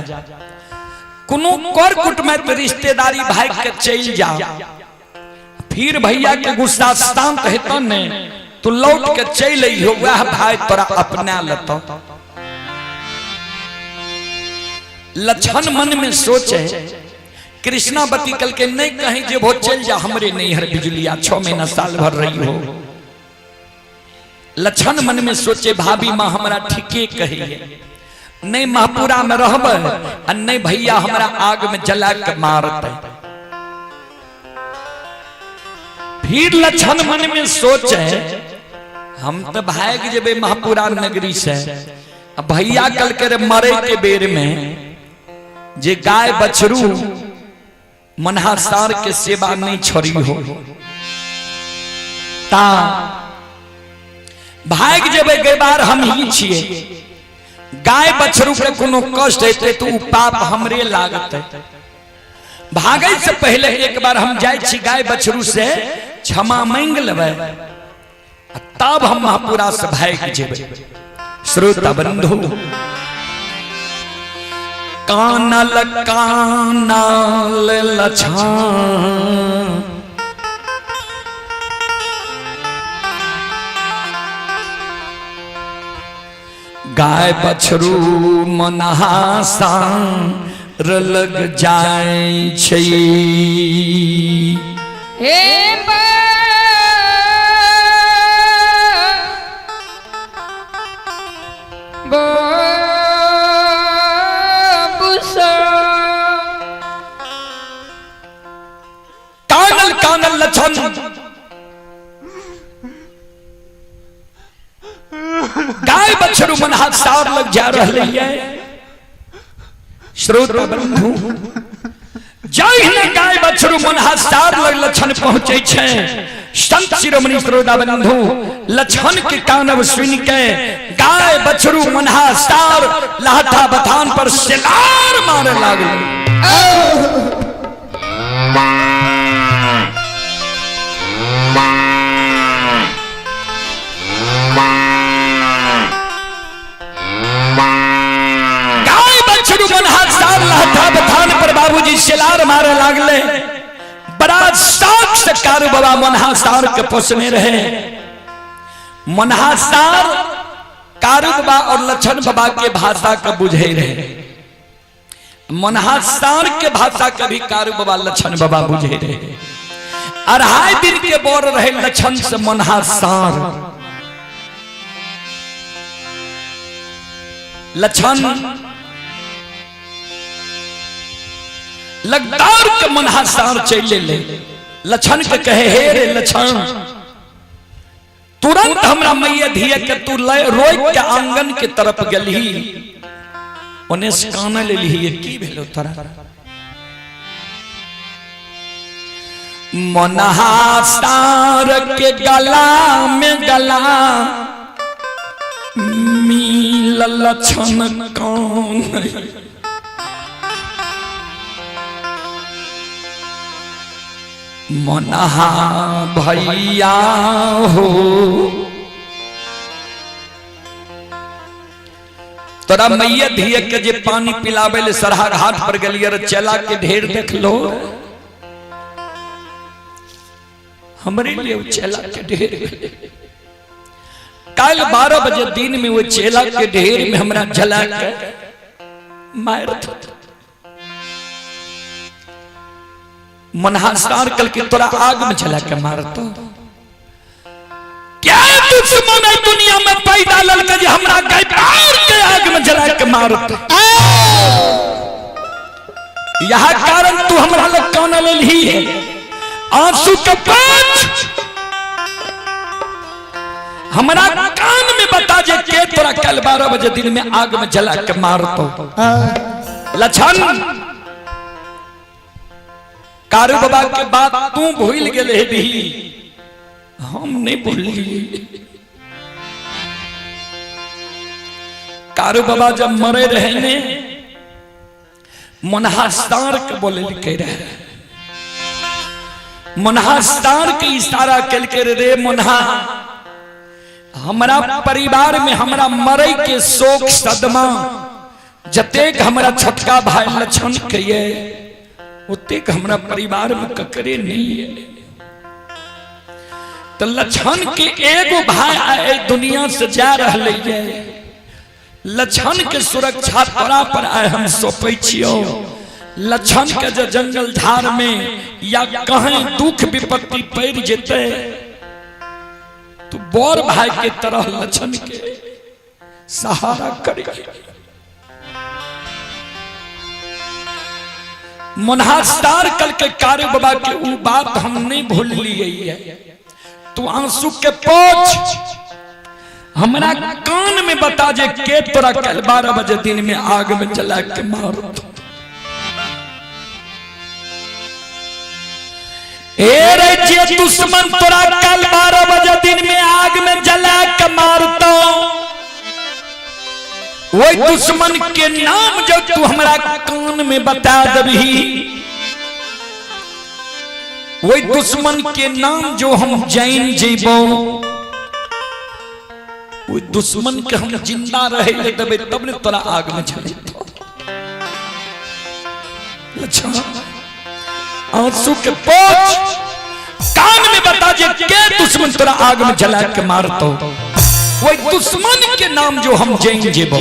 कोनो कर कुटमैत रिश्तेदारी भाई के चल जा, फिर भैया के गुस्सा शांत हेतो ने तू लौट के चल अइहो, वह भाई तोरा अपना लेतो। लक्षण मन में सोचे कृष्णावती कल के नहीं कहीं जे वो चल जा हमरे नैहर बिजुलिया 6 महीना साल भर रही हो। लक्षण मन में सोचे भाभी माँ हमरा ठीके कहिए, नहीं महपुरा में रहब आ नहीं भैया हमरा आग में जला के मारते। फिर लक्षण मन में सोचे हम तो भाग जेबे महपुरा नगरी से, भैया कल के मरे के बेर में जे गाय बछरू मनहासार के सेवा नहीं छोड़ी हो ता भाग जेबे गए बार हम ही छिए। गाय बछरू के कोनो कष्ट हेतै तो उ पाप हमरे लागतै। भागै से पहले एक बार हम जाइ छी गाय बछरू से क्षमा मांग लेबै, तब हम महापुरा से भागि जेबै। श्रोता बंधु, कानल कानल लछान गाय बछरू मनहासा लग जाय छै। हे कानल कानल लछन गाय बछरू मनहा सार लग जा रहे है। श्रोता बंधु, जहिने गाय बछरू मनहा सार लग लछन पहुंचे छै, संत शिरोमणि श्रोता बंधु लछन के कानब सुन के गाय बछरू मनहा सार लाठा बथान पर सिलार मारे लागल। गाय बछरू मनहा सार लाठा बथान पर बाबूजी सिलार मारे लागले। बड़ा शौक से कारू बाबा मनहा सार के पोसने रहे। मनहा सार कारू बाबा और लक्षण बाबा के भाषा के बुझे रहे। मनहा सार के भाषा के भी कारू बाबा लक्षण बाबा बुझे रहे। 2.5 दिन के बोर रहे लक्षण से मनहा सार। लक्षण लगदार के मनहा सार चले ले। लक्षण के कहे, हे रे लक्षण, तुरंत हमरा मैया धिया के तू रोक के आंगन के तरफ गेलही, ओने से कान लेलही, की भेलो तोरा? मनहा सार के गला में गला मिल लक्षण कौन मनहा भैया हो, तोरा मैया धिया के जे पानी पिलावे ले सरहा घाट पर गेलिए रे, चला के ढेर देख लो, हमरे लिए वो चेला के ढेर गेलै। कल 12 बजे दिन में वो चेला के ढेर में हमरा जला के मार मनहासार कल के तोरा आग में जला के मारतो। क्या दुश्मन है दुनिया में पैदा ललके जे हमरा गाय पार के आग में जला के मारतो। यह कारण तू हमरा लग कौन लेलही है? आंसू के पांच हमरा कान में बता जे के तोरा कल 12 बजे दिन में आग में जला के मारतो। लछन कारू बाबा के बात तू भूल गेले भी, हम नहीं भूलिए। कारू बाबा जब मरे रहे ने मनहासार के बोले लिखे रहे, मनहासार के इशारा कल के रे मनहा, हमरा परिवार में हमरा मरे के शोक सदमा जतेक हमरा छोटका भाई लक्षण के ये ओतेक हमरा परिवार में ककरे नहीं है। तो लक्षण के एगो भाई आए दुनिया से जा रहे है, लक्षण के सुरक्षा तोरा पर आए हम सौंपै छियौ। लक्षण के जे जंगल झाड़ में या कहीं दुख विपत्ति पड़ जेते तो बड़ भाई के तरह लक्षण के सहारा करे। मनहासार कल के कार्य बाबा के उ बात हम नहीं भूल लिए है। तू आंसू के पोछ हमरा कान में बता जे के तोरा कल 12 बजे दिन में आग में जला के मार। ए रे जे दुश्मन तोरा कल 12 बजे दिन में आग में जला के मारतो, वही दुश्मन के नाम जब तू हमरा कान में बता दबही, वही दुश्मन के नाम जो हम जान जेबो, वही दुश्मन के हम जिंदा रहे ले देबे, तब ने तोरा आग में जलेतो। लक्षण आंसू के पोछ, कान में बता जे के दुश्मन तोरा आग में जला के मारतो, वही दुश्मन के नाम जो हम जान जेबो।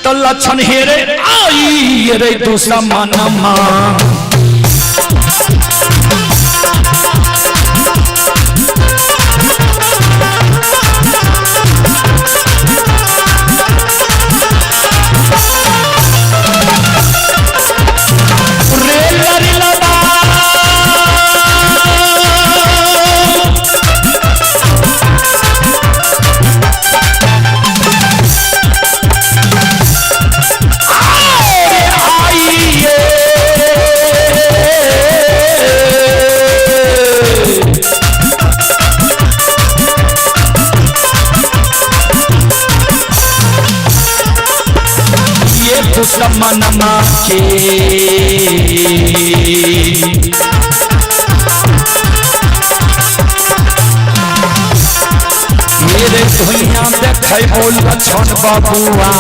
तो लक्षण हेरे आई रे दुश्मन मां। रे लरी लबा आइए। ये दुश्मन माँ के मेरे धुइया देखे बोल लक्षण बबुआ,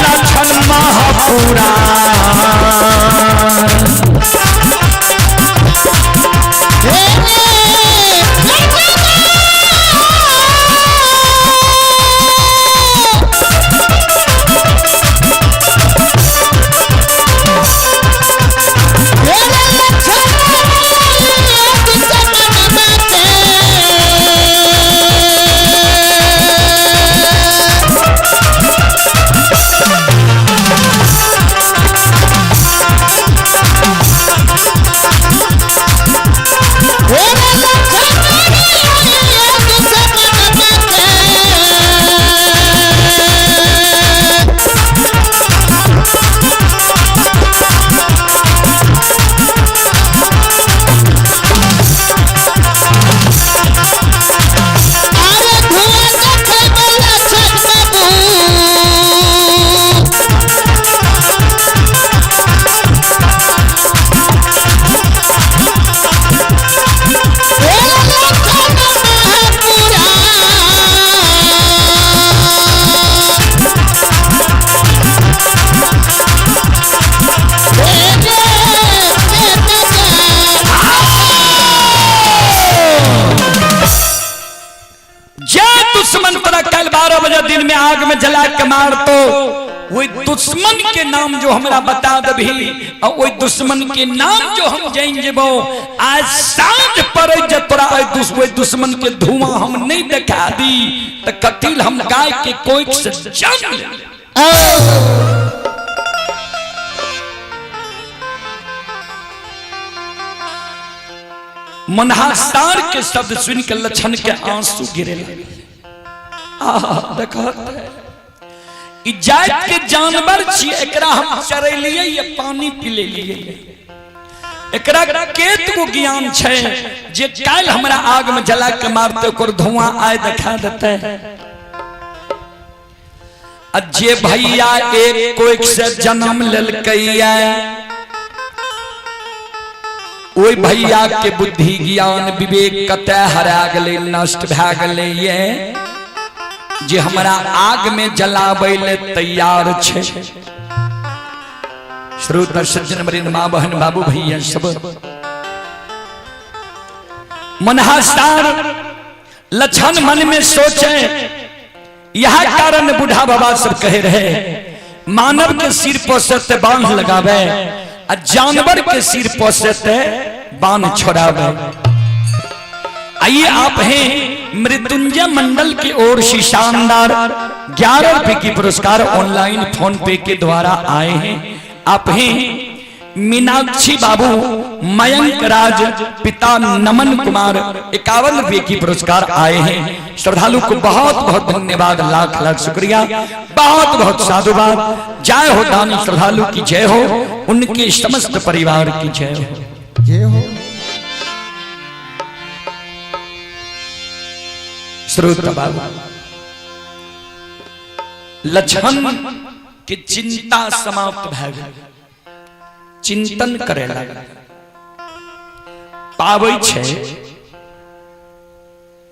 लक्षण महापुरा। अरे धुआं देखे लक्षण बाबू। लक्षण महापुरा। जे दुश्मन तोरा कल 12 बजे दिन में आग में जला के मार तो, वही दुश्मन के नाम जो हमरा बता दबही और वही दुश्मन के नाम जो हम जान जेबो, आज साँझ पर जे तोरा वही दुश्मन के धुआं हम नहीं देखा दी त कतिल हम गाय के कोख से जन्म ले। मनहासार के शब्द सुन के लक्षण के आंसू गिरे लगे। आह, देखत ई जात के जानवर छी, एकरा हम चरेलिए या पानी पिलेलिए, एकरा केत गो ज्ञान छै जे काल्हि हमरा आग में जला के मारते ओकर धुआं आय देखा देते। आ जे भैया एक कोख से जन्म लेलकैया, ओहि भैया के बुद्धि ज्ञान विवेक कतय हरा गेलै, नष्ट भए गेलै ये जे हमरा आग में जलाबै ले तैयार छै। श्रोता सज्जन वृंद, माँ बहन बाबू भैया सब, मनहासार लक्षण मन में सोचे, यह कारण बूढ़ा बाबा सब कहे रहे, मानव के सिर पर से ते बांध लगावे आ जानवर के सिर पर से ते बांध छोड़ावे। आइए आप हैं मृत्युंजय मंडल की ओर से शानदार 11 रुपए की पुरस्कार ऑनलाइन फोन पे के द्वारा आए हैं। आप हैं मीनाक्षी बाबू मयंक राज पिता नमन कुमार 51 रुपए की पुरस्कार आए हैं। श्रद्धालु को बहुत बहुत धन्यवाद, लाख लाख शुक्रिया, बहुत बहुत साधुवाद। जय हो दानी श्रद्धालु की जय हो, उनके समस्त परिवार की जय हो। जय हो। श्रोता बाबू, लक्षण के चिंता समाप्त भए गेल। चिंतन करे लागल, पाबै छै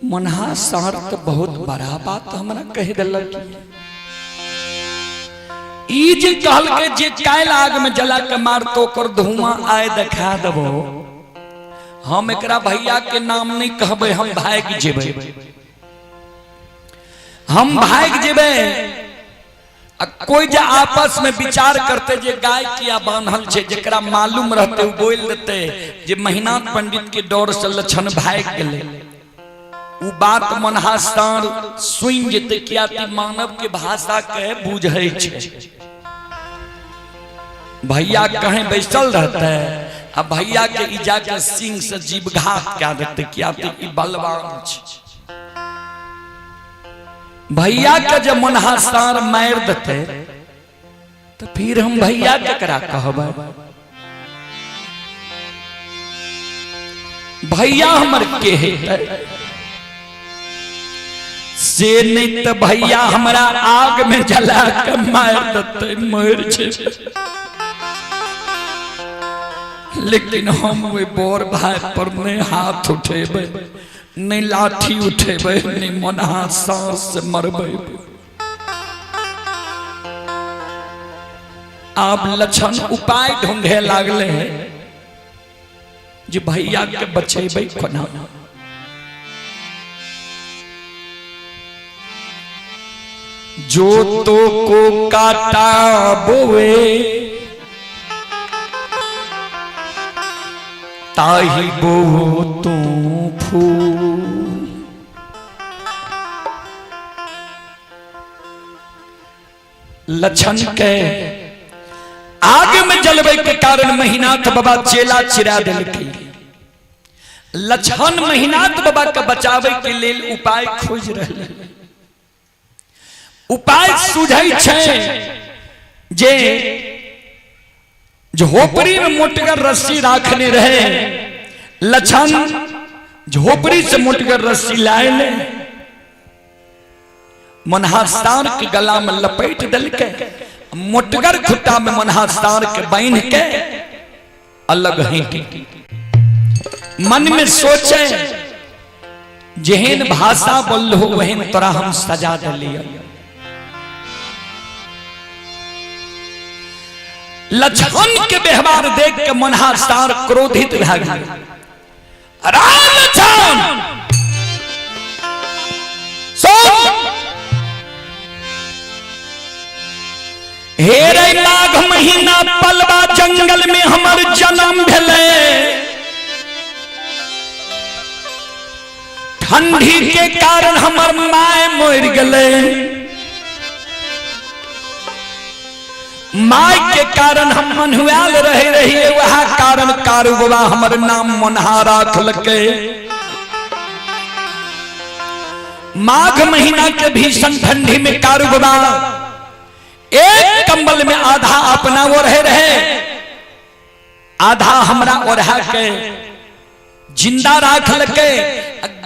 मनहा सार तो बहुत बड़ा बात हमरा कहि देलक। ई जे कहलकै जे काल्हि आग में जला के मारतो ओकर धुआं आय देखा देबो, हम एकरा भैया के नाम नहीं कहबै, हम भागि जेबै, हम भागि जेबै। आ कोई जे आपस में विचार करते जे गाय किया बान्हल छै, जेकरा मालूम रहते उ बोल देते जे महिनाथ पंडित के डर से लक्षण भागि गेलै। उ बात मनहा सार सुनि जेते, किया कि मानव के भाषा के बुझै छै। भैया कहीं बैसल रहते आ भैया के ई जाके सिंह से जीवघात कए देते, किया कि ई बलवान छै। भैया के जब मनहा सार मारि देते तो फिर हम भैया केकरा कहबै? भैया हमर के हेतै? से नहीं तो भैया हमरा आग में जला के मार देते, मर जेबै। लेकिन हम ओहि बड़ भाई पर नहीं हाथ उठेबै, नहीं लाठी उठेबै, नहीं मनहा सांस से मरबै। आब लक्षण उपाय ढूंढे लागले हैं जे भैया के बचेबै कोना। जो तो को काटा बोवे ताही बो तू फूल। लक्षण के आग में जलवे के कारण महिनाथ बाबा चेला चिरा देलकै। लक्षण महिनाथ बाबा के बचावे के लेल उपाय खोज रहले। उपाय सुझै छै जे झोपड़ी में मोटगर रस्सी राखने रहे। लक्षण झोपड़ी से मोटगर रस्सी लाए ले, मनहा सार के गला में लपेट देलकै, मोटगर खुट्टा में मनहा सार के बांध के अलग हटि। मन में सोचे जेहन भाषा बोललो वहन तोरा हम सजा दिलिय। लक्षण के व्यवहार देख के मनहा सार क्रोधित भए गेल। अरे लक्षण सुन, हे रे माघ महीना पलवा जंगल में हमर जन्म भेलै। ठंडी के कारण हमर my मरि गेलै। My के कारण हम मन्हुआल रहे रहिए, वह कारण कारू बाबा हमर नाम मनहा राखलकै। माघ महीना के भीषण ठंडी में कारू बाबा एक कंबल में आधा अपना वो रहे रहे, आधा हमरा ओढ़ा के जिंदा राखलकै।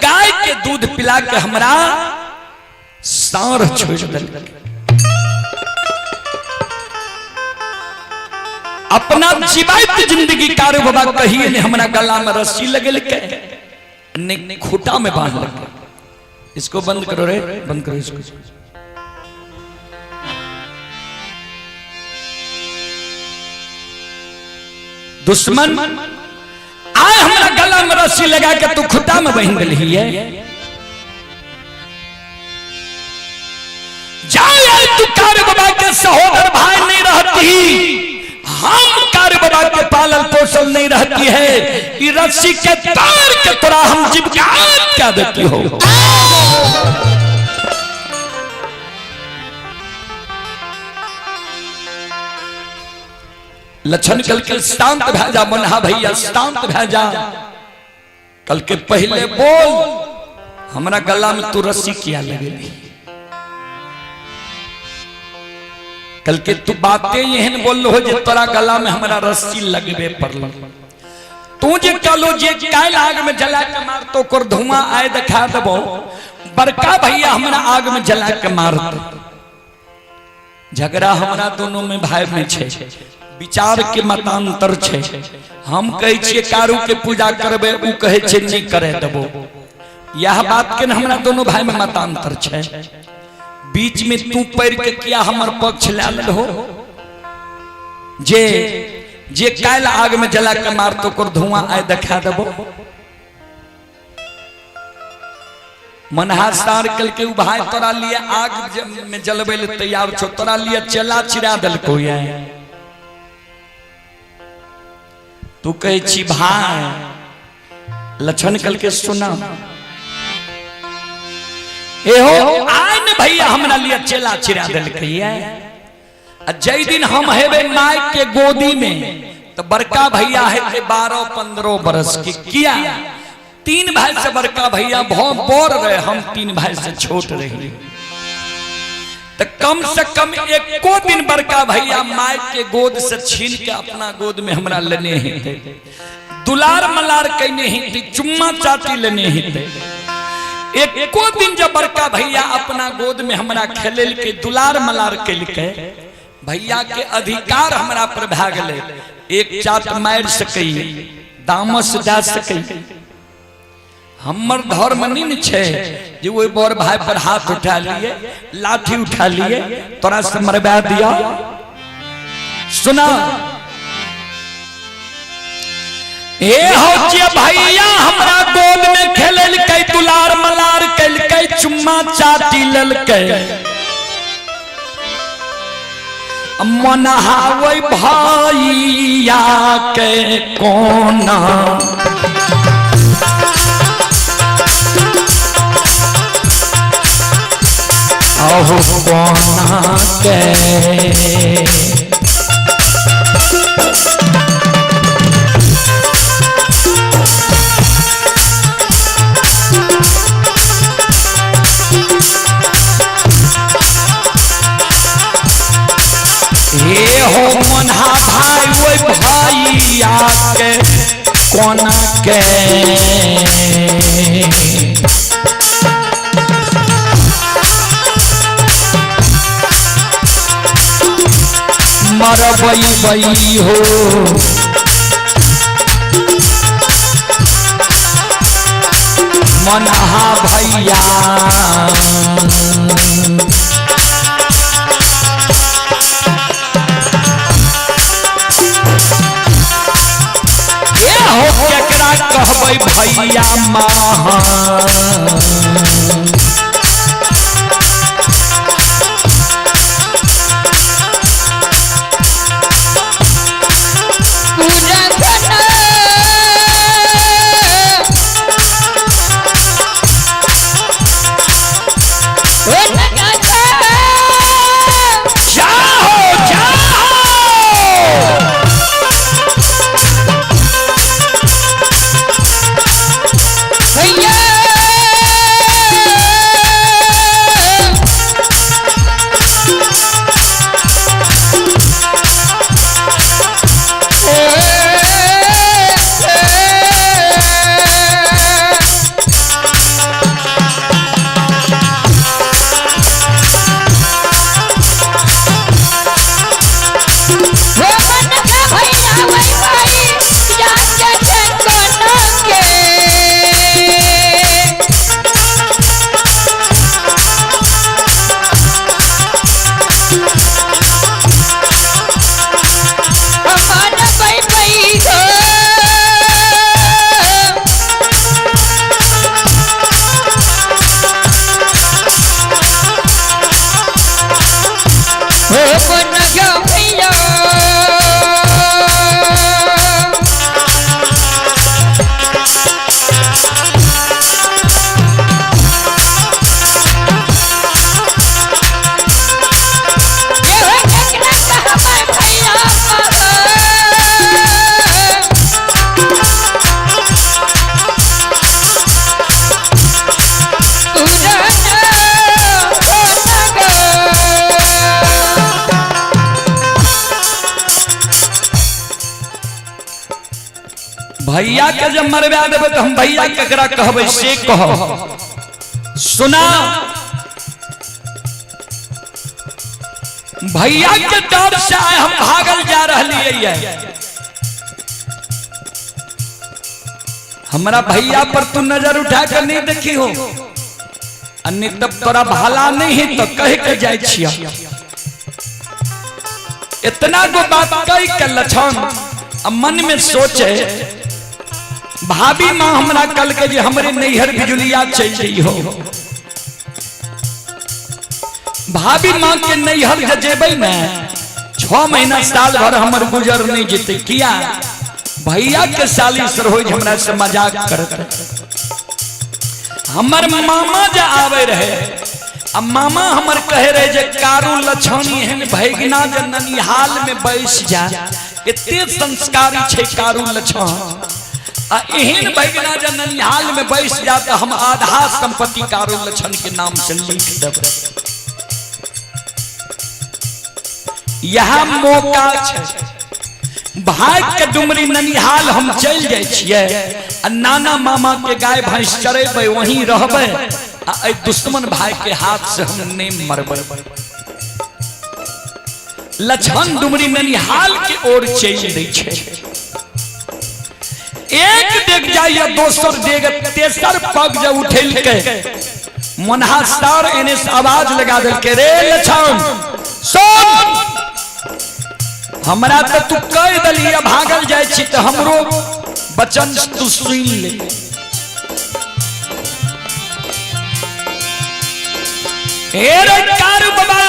गाय के दूध पिला के हमरा साँढ़ छोड़ देलकै। अपना जीवैत जिंदगी कारू बाबा कहिए ने हमरा गला में रस्सी लगेलकै, ने खूटा में बांधलकै। इसको बंद करो रे, बंद करो इसको। दुश्मन आए हमरा गला में रस्सी लगा के तू खुटा में बहन दिलही है। जाए तू कार बाबा के सहोदर भाई नहीं रहती, हम कार बाबा के पालल पोषल नहीं रहती है। ये रस्सी के तार के तोरा हम जीविका क्या देती हो। लक्षण कल के शांत भै जा मनहा भैया, शांत भै जा। कल के पहले बोल हमरा गला में तू रस्सी किया लगेली। कल के तू बातें एहन बोल हो जे तोरा गला में हमरा रस्सी लगबे पड़ल। तू जे कहलो जे काल्हि आग में जला के मारतो ओकर धुआं आय देखा देबो। बड़का भैया हमरा आग में जला के मारत। झगड़ा हमरा दोनों में भाई में छे, विचार के मतांतर छे। हम कहै छियै कारू के पूजा करबै, उ कहै छै नहीं करे देबो। यह बात के न हमरा दोनों भाई में मतांतर छे। बीच में तू पढ़ के किया हमर पक्ष ले लेलहो? जे जे काल्हि आग में जला के मारतो ओकर धुआं आइ देखा देबो। मनहा सार कल के उ भाई तोरा लिए आग में जलबै ले तैयार छो, तोरा लिए चेला चिरा देलको ये। तू कहै छी भाई लक्षण कल के सुना एहो आइ ने भैया हमरा लिए चेला चिरा देलकै ये। आ जै दिन हम हेबै माय के गोदी में तो बड़का भैया हेतै 12-15 बरस के। किया 3 भाई से बड़का भैया बड़ रहे, हम 3 भाई से छोट रही। तो कम से कम एको दिन बड़का भैया माय के गोद से छीन के अपना गोद में हमरा लेने हेतै, दुलार मलार कैने हेतै, चुम्मा चाटी लेने हेतै। एको दिन जब बड़का भैया अपना गोद में हमरा खेलेलकै, दुलार मलार केलकै, भैया के अधिकार हमरा पर भए गेलै। एक चाट मारि सकै, दामस दए सकै। हमर धर्म नहीं न छै जे ओहि बड़ भाई पर हाथ उठा लिए, लाठी उठा लिए, तोरा से मरबा दिया। सुना ए हो जे भैया हमरा गोद में खेललकै, दुलार मलार केलकै, चुम्मा चाटी लेलकै, मनहावै भैया के कोना अहो कोना के। हे हो मनहा भाई ओइ भैया के कोना के। मरबई बई हो मनहा भैया। ए हो केकरा कहबै भैया महा। पूरा घना ओ नगा जाओ जाओ भैया हो मन का भैया वही भाई जाके कोना के। हमारा भाई भाई हो हो मन का भैया। ये हो केकरा कहबै भैया भैया के जब मरवा देबै तो हम भैया केकरा कहबै से कह। सुना, भैया के डर से आए हम भागल जा रही है। हमरा भैया पर तू नजर उठा कर नहीं देखी हो, अन्य तब तोरा भाला नहीं है तो कह के जाए छिया। इतना गो बात कह के लक्षण अब मन में सोचे, भाभी माँ हमरा कल के जे हमरे नैहर बिजुलिया चल गई हो। भाभी माँ के नैहर जे जेबै ने 6 महीना साल भर हमर गुजर नहीं जेतै। किया? भैया के साली सर हो हमरा से मजाक करत। हमर मामा जे आवे रहे, अब मामा हमर कहे रहे जे कारू लछन एहन भैगना जे ननिहाल में बैस जा, एते संस्कारी छै कारू लछन, आ एहन भैगना जे ननिहाल में बैस जा त हम आधा संपत्ति कारू लछन के नाम से लिख देबै। यह मौका छै, भाग के डुमरी ननिहाल हम चल जाय छियै आ नाना मामा के गाय भैंस चरेबै, वहीं रहबै, आ एहि दुश्मन भाई के हाथ से हम नहीं मरबै। लछन डुमरी ननिहाल के ओर चल दै छै। एक देख जाइए, दोसर देग, तेसर पग जब उठेल के मनहा सार एने से आवाज लगा देलके, रे लछन सुन, हमरा तो तू कह दली भागल जाय छी तो हमरो वचन तू सुन ले। हे रे कारू बाबा,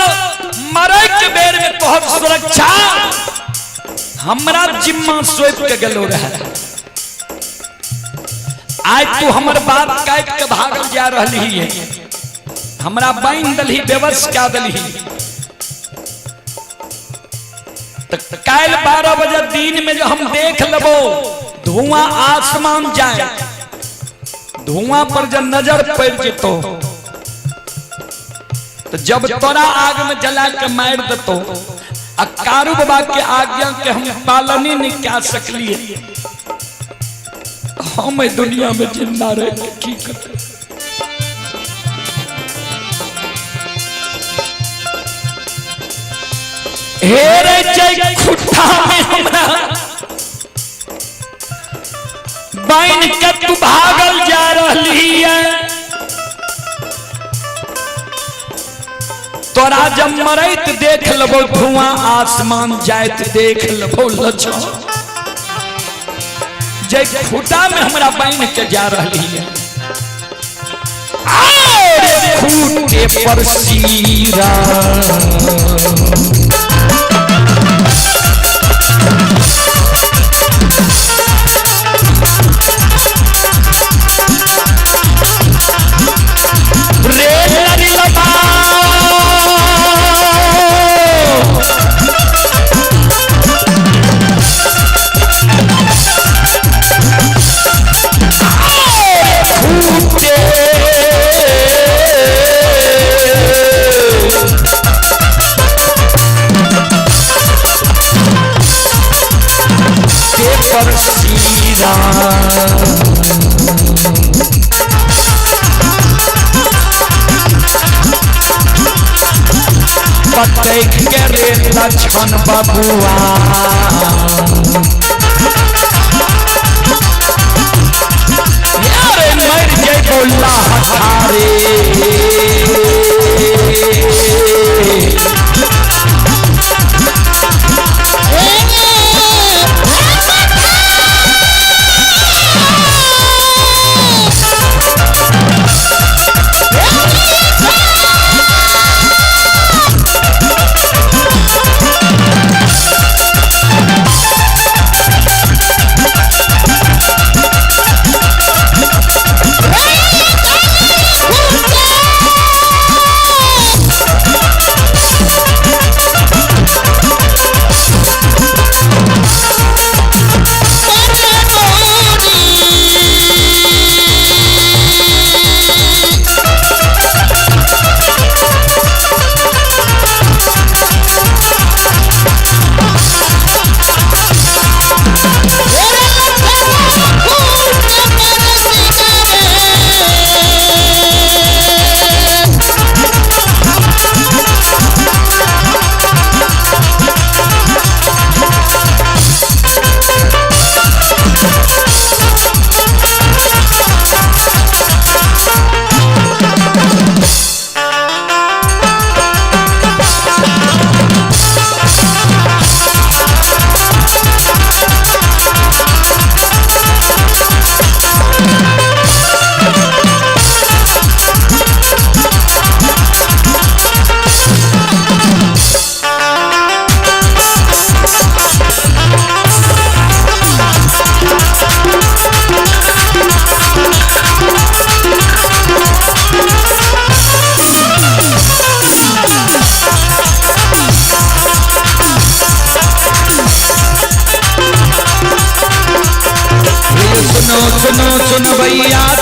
मरे के बेर में तोहर सुरक्षा हमरा जिम्मा सौंप के गेलो रहे, आज तू हमर बात काट के भागल जा रही है, हमरा बांध दलही, बेबस क्या दलही। काल 12 बजे दिन में जो हम देख लेबो धुआं आसमान जाए, धुआं पर जब नजर पड़ जेतो तो जब तोरा आग में जला के मार देतो, आ कारू बाबा के आज्ञा के हम पालन ही नहीं क्या सकलिए, हम दुनिया में जिंदा रह के की करब? हे रे जय खुट्टा में हमरा बाइन के तू भागल जा रही है, तोरा जब मरैत देख लेबो धुआं आसमान जाइत देख लेबो लछन, जय खुट्टा में हमरा बाइन के जा रही है। खूटे पर सीरा रे नरिलबा, खूटे पर सीरा पटक के रे लछन बबुआ, अरे मर जइबो लहठारे। Hey!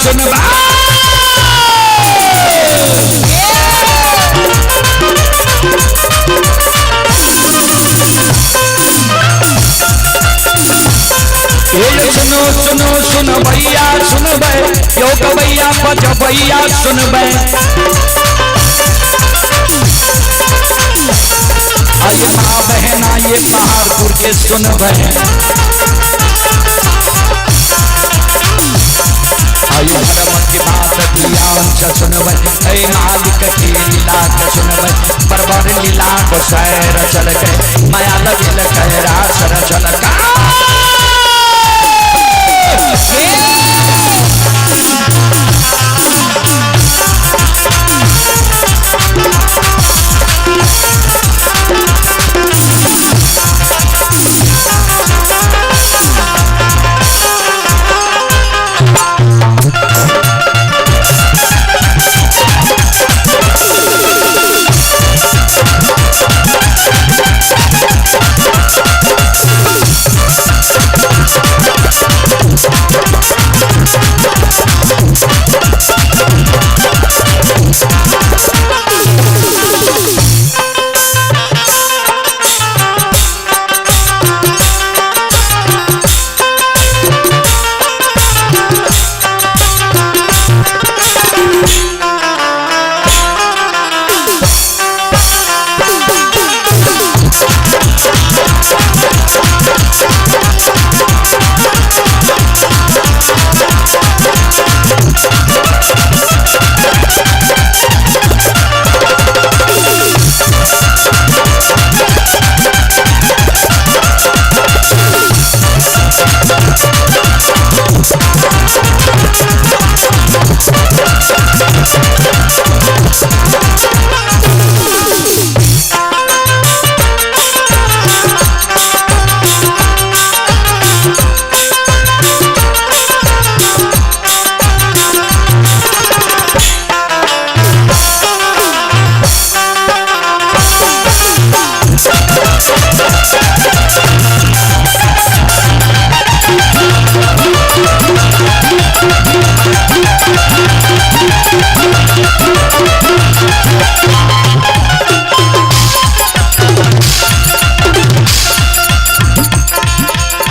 सुनबा। सुनो सुनो सुन भैया सुनबै यो गवैया बजबैया सुनबै। आये माँ बहना ये पहाड़पुर के सुनबै। आये धर्म के बात ध्यान से सुनबै, ऐ मालिक के लीला के सुनबै। बरबर लीला को सैर चल के माया लगिल खैरा सर चल का।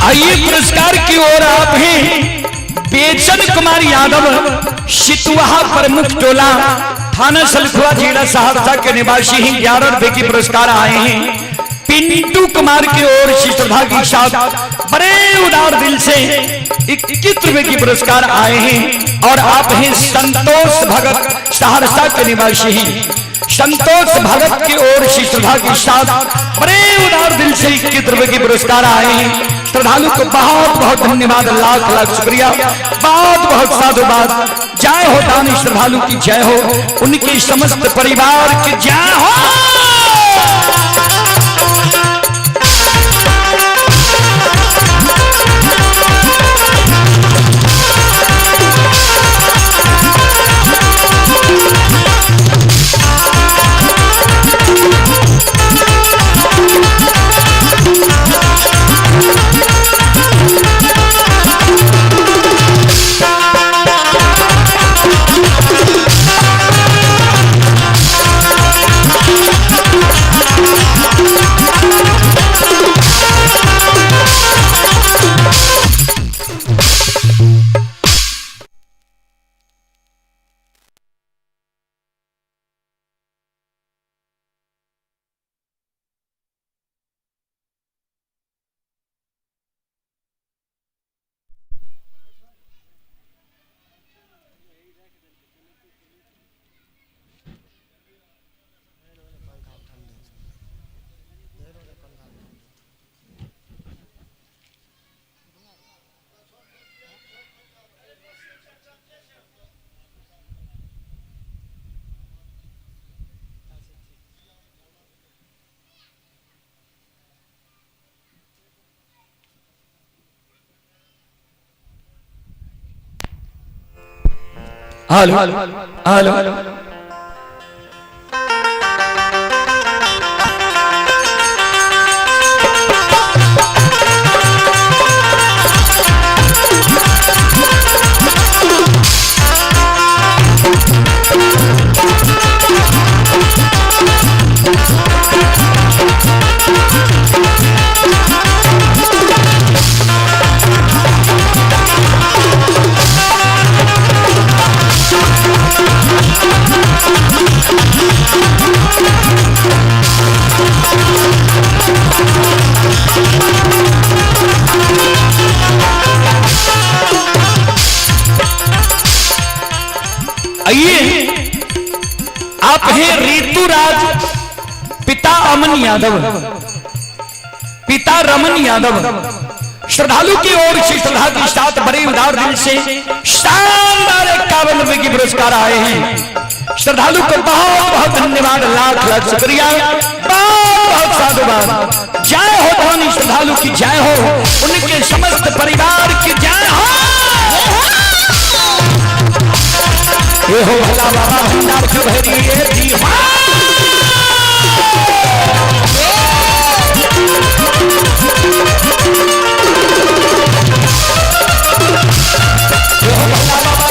आइए पुरस्कार की ओर आप हैं बेचन कुमार यादव, सितुहा प्रमुख टोला, थाना सलखुआ, जिला सहरसा के निवासी हैं। 11 रुपए की पुरस्कार आए हैं। पिंटू कुमार की ओर से श्रद्धा के साथ बड़े उदार दिल से 21 रुपए की पुरस्कार आए हैं। और आप हैं संतोष भगत, सहरसा के निवासी हैं। संतोष भगत की ओर से श्रद्धा के साथ बड़े उदार दिल से 21 रुपए की पुरस्कार आए हैं। श्रद्धालु को बहुत बहुत धन्यवाद, लाख लाख शुक्रिया, बहुत बहुत साधुवाद। जय हो दानी श्रद्धालु की जय हो, उनके समस्त परिवार की जय हो। Hello hello. आइए, आप हैं ऋतुराज, पिता अमन यादव, पिता रमन यादव। श्रद्धालु की ओर से श्रद्धा के साथ बड़े उदार दिल से शानदार 51 रुपए की पुरस्कार आए हैं। श्रद्धालु को बहुत बहुत धन्यवाद, लाख लाख शुक्रिया, बहुत बहुत साधुवाद। जय हो धनी श्रद्धालु की जय हो, उनके समस्त परिवार की जय हो। ये हो भला बाबा भंडार के भरिए दी। बाबा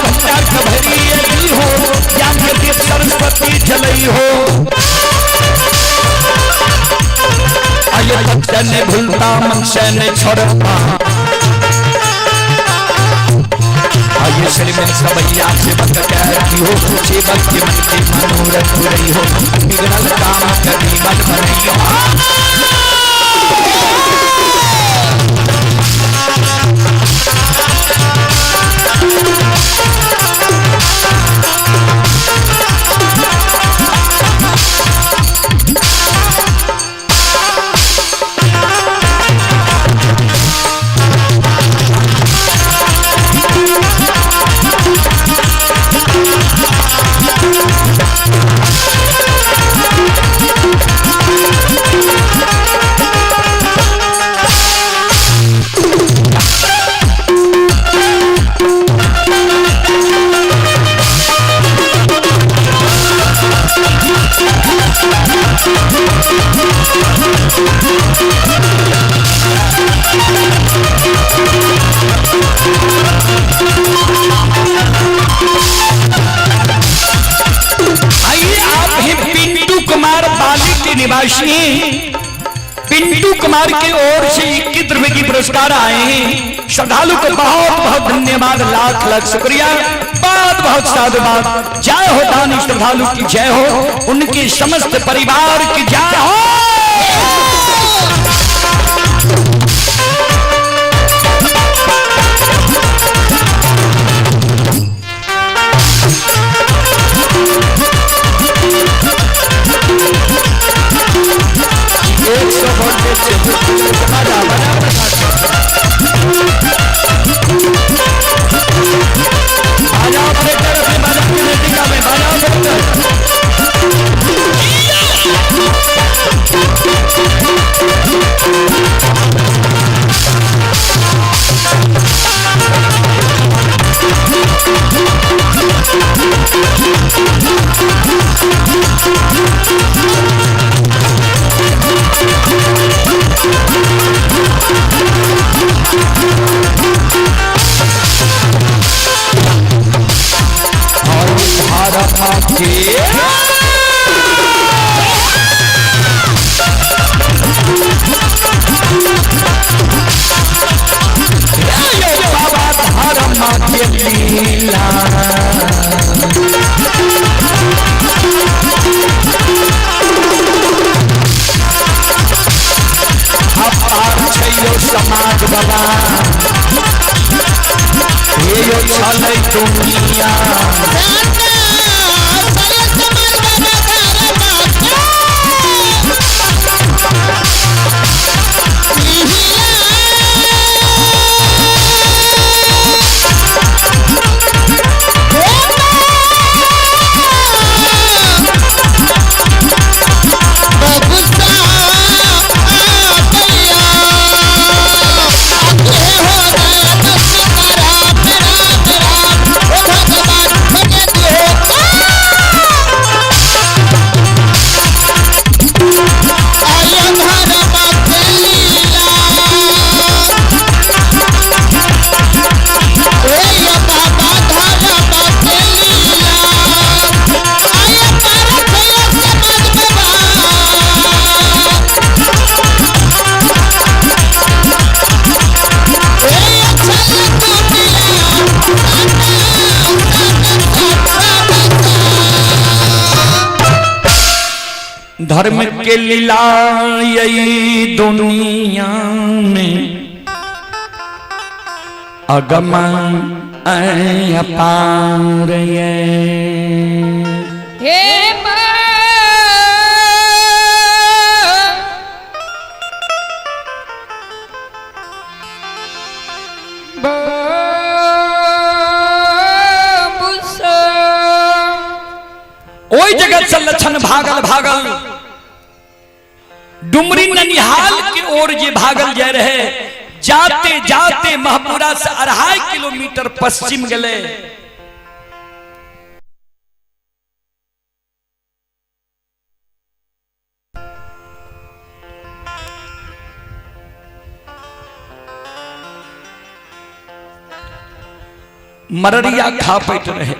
भंडार के भरिए दी हो, ज्ञान के दीप सरस्वती जलई हो। आये तथ्य ने भूलता मन से ने छोड़ता। आये श्री में सबैया सेवक कहती हो, सेवक के मन के मनोरथ रही हो, बिगड़ल काम करी मन बनई हो। आइए, आप हैं पिंटू कुमार बाली के निवासी हैं। पिंटू कुमार की ओर से 21 रुपए की पुरस्कार आए हैं। श्रद्धालु को बहुत बहुत धन्यवाद, लाख लाख शुक्रिया, बहुत बहुत साधुवाद। जय हो दानी श्रद्धालु की जय हो, उनके समस्त परिवार की जय हो। एक सौ बजा बजा बजा बजाओ ब्रेकर अपने बजा के नजदीक में बजाओ ब्रेकर। और भारत के बाबा धर्म के लीला अपार छैयो समाज बाबा, हे यो छलै दुनिया। धर्म के लीला यही दुनिया में अगम अपार ये। ओहि जगह से लक्षण भागल भागल डुमरी ननिहाल के ओर जे भागल जाय रहे, जाते जाते महपुरा से 2.5 किलोमीटर पश्चिम गले। मररिया खापैत रहे,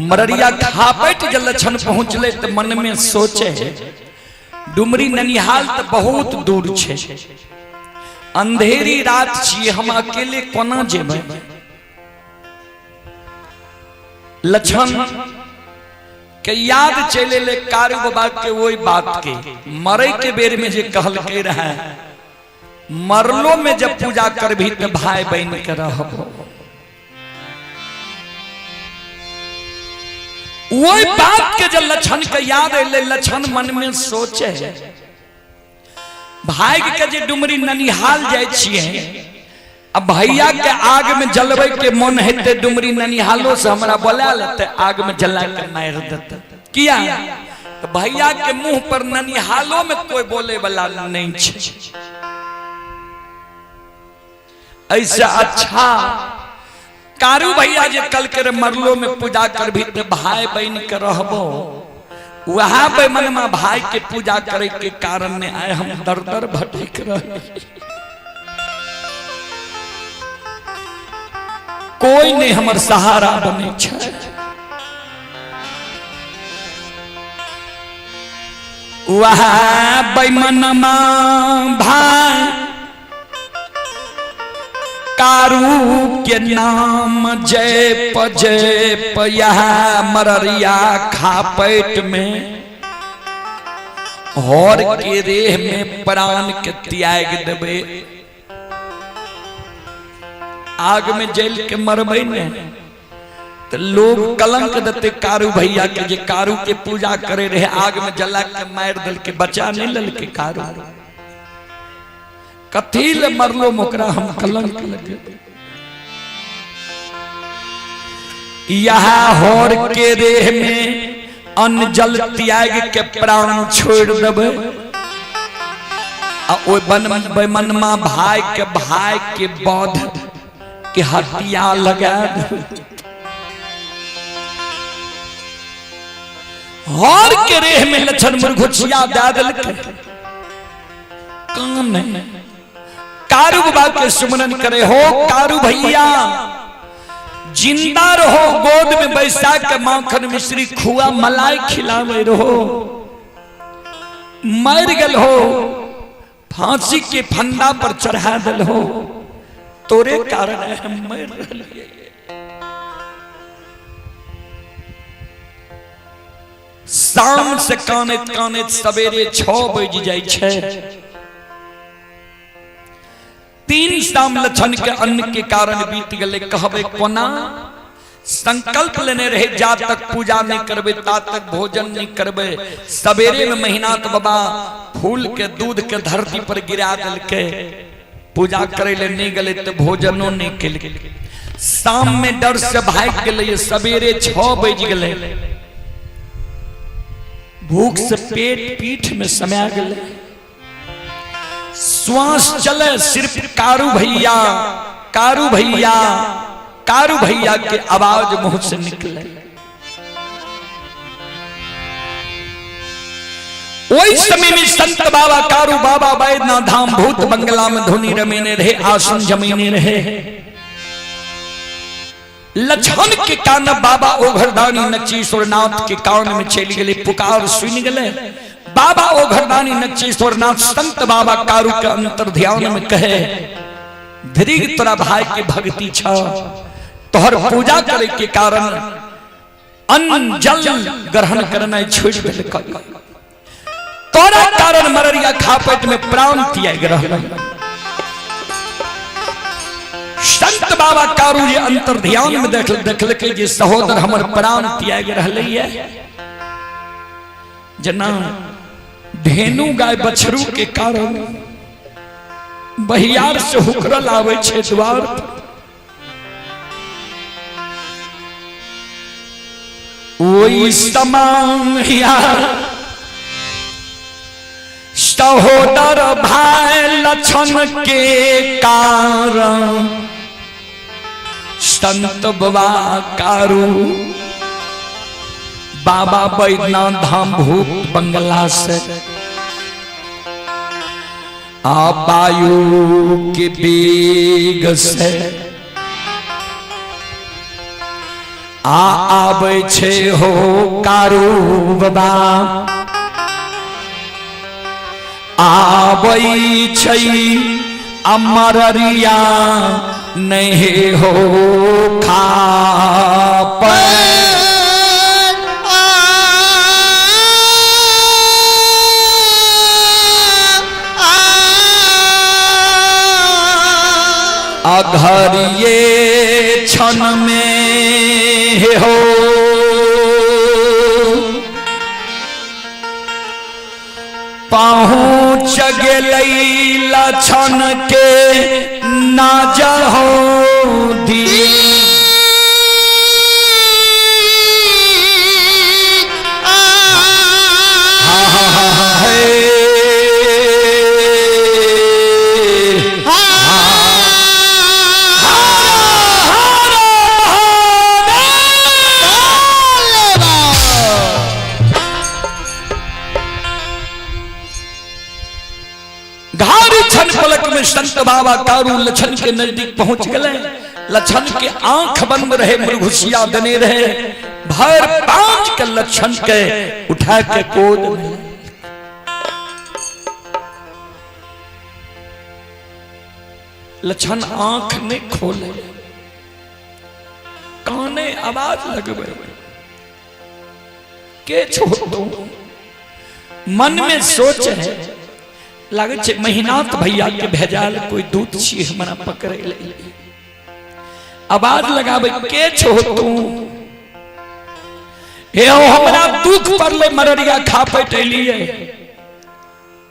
मररिया खापैत जब लक्षण पहुंचले तो मन में सोचे, डुमरी ननिहाल तो बहुत दूर छे, अंधेरी रात छिए, हम अकेले कोना जेबै। लक्षण के याद चले ले कारू बाबा के वही बात के, मरे के बेर में जे कहलके रहे, मरलो में जब पूजा करभी तो भाई बहन के रहबो। वही बात के जब लक्षण के याद अले, लक्षण मन में सोचे, भाग के जे डुमरी ननिहाल जाय छिए, अब भैया के आग में जलवे के मन हेते, डुमरी ननिहालो से हमरा बोला लेते, आग में जला के मार देते। किया तो भैया के मुंह पर ननिहालो में कोई बोले वाला नहीं छे। ऐसा अच्छा कारू भैया जे कल के मरलो में पूजा करभी तो भाई बहन के रहबो, वहां पे मन में भाई के पूजा करे के कारण ने आए हम दर दर भटक रहे, कोई नहीं हमर सहारा बने छे। वहाँ बेमनमा भाई कारू के नाम जय जय यहाँ मररिया खापैट में हर के रेह में प्राण के त्याग देबे, आग में जल के मरबे ने तो लोग कलंक देते कारू भैया के, जे कारू के पूजा करे रहे आग में जला के मार दल के बचा नहीं लल के कारू, कथी ले मरलो मोकरा हम कलंक लगे। यहाँ होर के रेह में अन्न जल त्याग के प्राण छोड़ देबे, आ ओय बेमनमा भाई के बध के हत्या लगा देबे। हर के रेह में लक्षण मुरघुचिया दे देलकै, कान कारू बाबा के सुमरन करे हो कारू भैया जिंदा रहो, गोद में बैसा के माखन मिश्री खुआ मलाई खिलावे रहो, मर गल हो फांसी के फंदा पर चढ़ा दल हो, तोरे कारण हम मर रहिए। शाम से कानैत कानैत सवेरे 6 बज जाय छै। 3 शाम लक्षण के अन्न के कारण बीत गए। कहबे कोना संकल्प लेने रहे जा तक पूजा नहीं करबे ता तक भोजन नहीं करबे। सवेरे में महीनाथ बाबा फूल के दूध के धरती पर गिरा दिलके, पूजा करे ले नहीं गए तो भोजनो नहीं केलके। शाम में डर से भाग गए, सवेरे 6 बज गए, भूख से पेट पीठ में समा गए, श्वास चले सिर्फ कारू भैया कारू भैया कारू भैया के आवाज मुंह से निकले। वही समय में संत बाबा कारू बाबा बैद्यनाथ धाम भूत बंगला में धुनी रमेने रहे, आसन जमीने रहे। लक्षण के कान बाबा ओघरदानी नचेश्वरनाथ के कान में चली गए, पुकार सुन गए। बाबा ओघरदानी नचेश्वरनाथ संत बाबा कारू के अंतर ध्यान में कहे, धीरे तोरा भाई के भक्ति छ, तोहर पूजा करे के कारण अन्न जल ग्रहण करना छोड़ देलक, तोरा कारण मररिया खापट में प्राण त्याग रहल। संत बाबा कारू जे अंतर ध्यान में देखलकै जे सहोदर हमर प्राण त्याग रहलै है, जना धेनु गाय बछरू के कारण बहियार से हुकरल आवे छे द्वार पर। ओहि समान यार सहोदर भाई लक्षण के कारण संत बाबा कारू बाबा बैद्यनाथ धाम भूत बंगला से आ वायु के वेग से आ आबै छै हो कारू बाबा आबै छै अमरिया नहीं हो खा अघरिये क्षण में हो पहुँच गेलै लक्षण के नाजर हो दी। घारी क्षण पलक में संत बाबा कारू लछन के नजदीक पहुंच गए। लछन के आंख बंद रहे, मृगुसिया देने रहे, भर पांच के लछन के उठा के गोद में लछन आंख नहीं खोले, काने आवाज लगबे के छोड़ दो। मन में सोच है लगे छे महिनाथ भैया के भेजाल कोई दूत छी हमरा पकड़े ले, आवाज लगाबे के छो तू, हे हो हमरा दुख पड़ले मररिया खा पेटेलिए,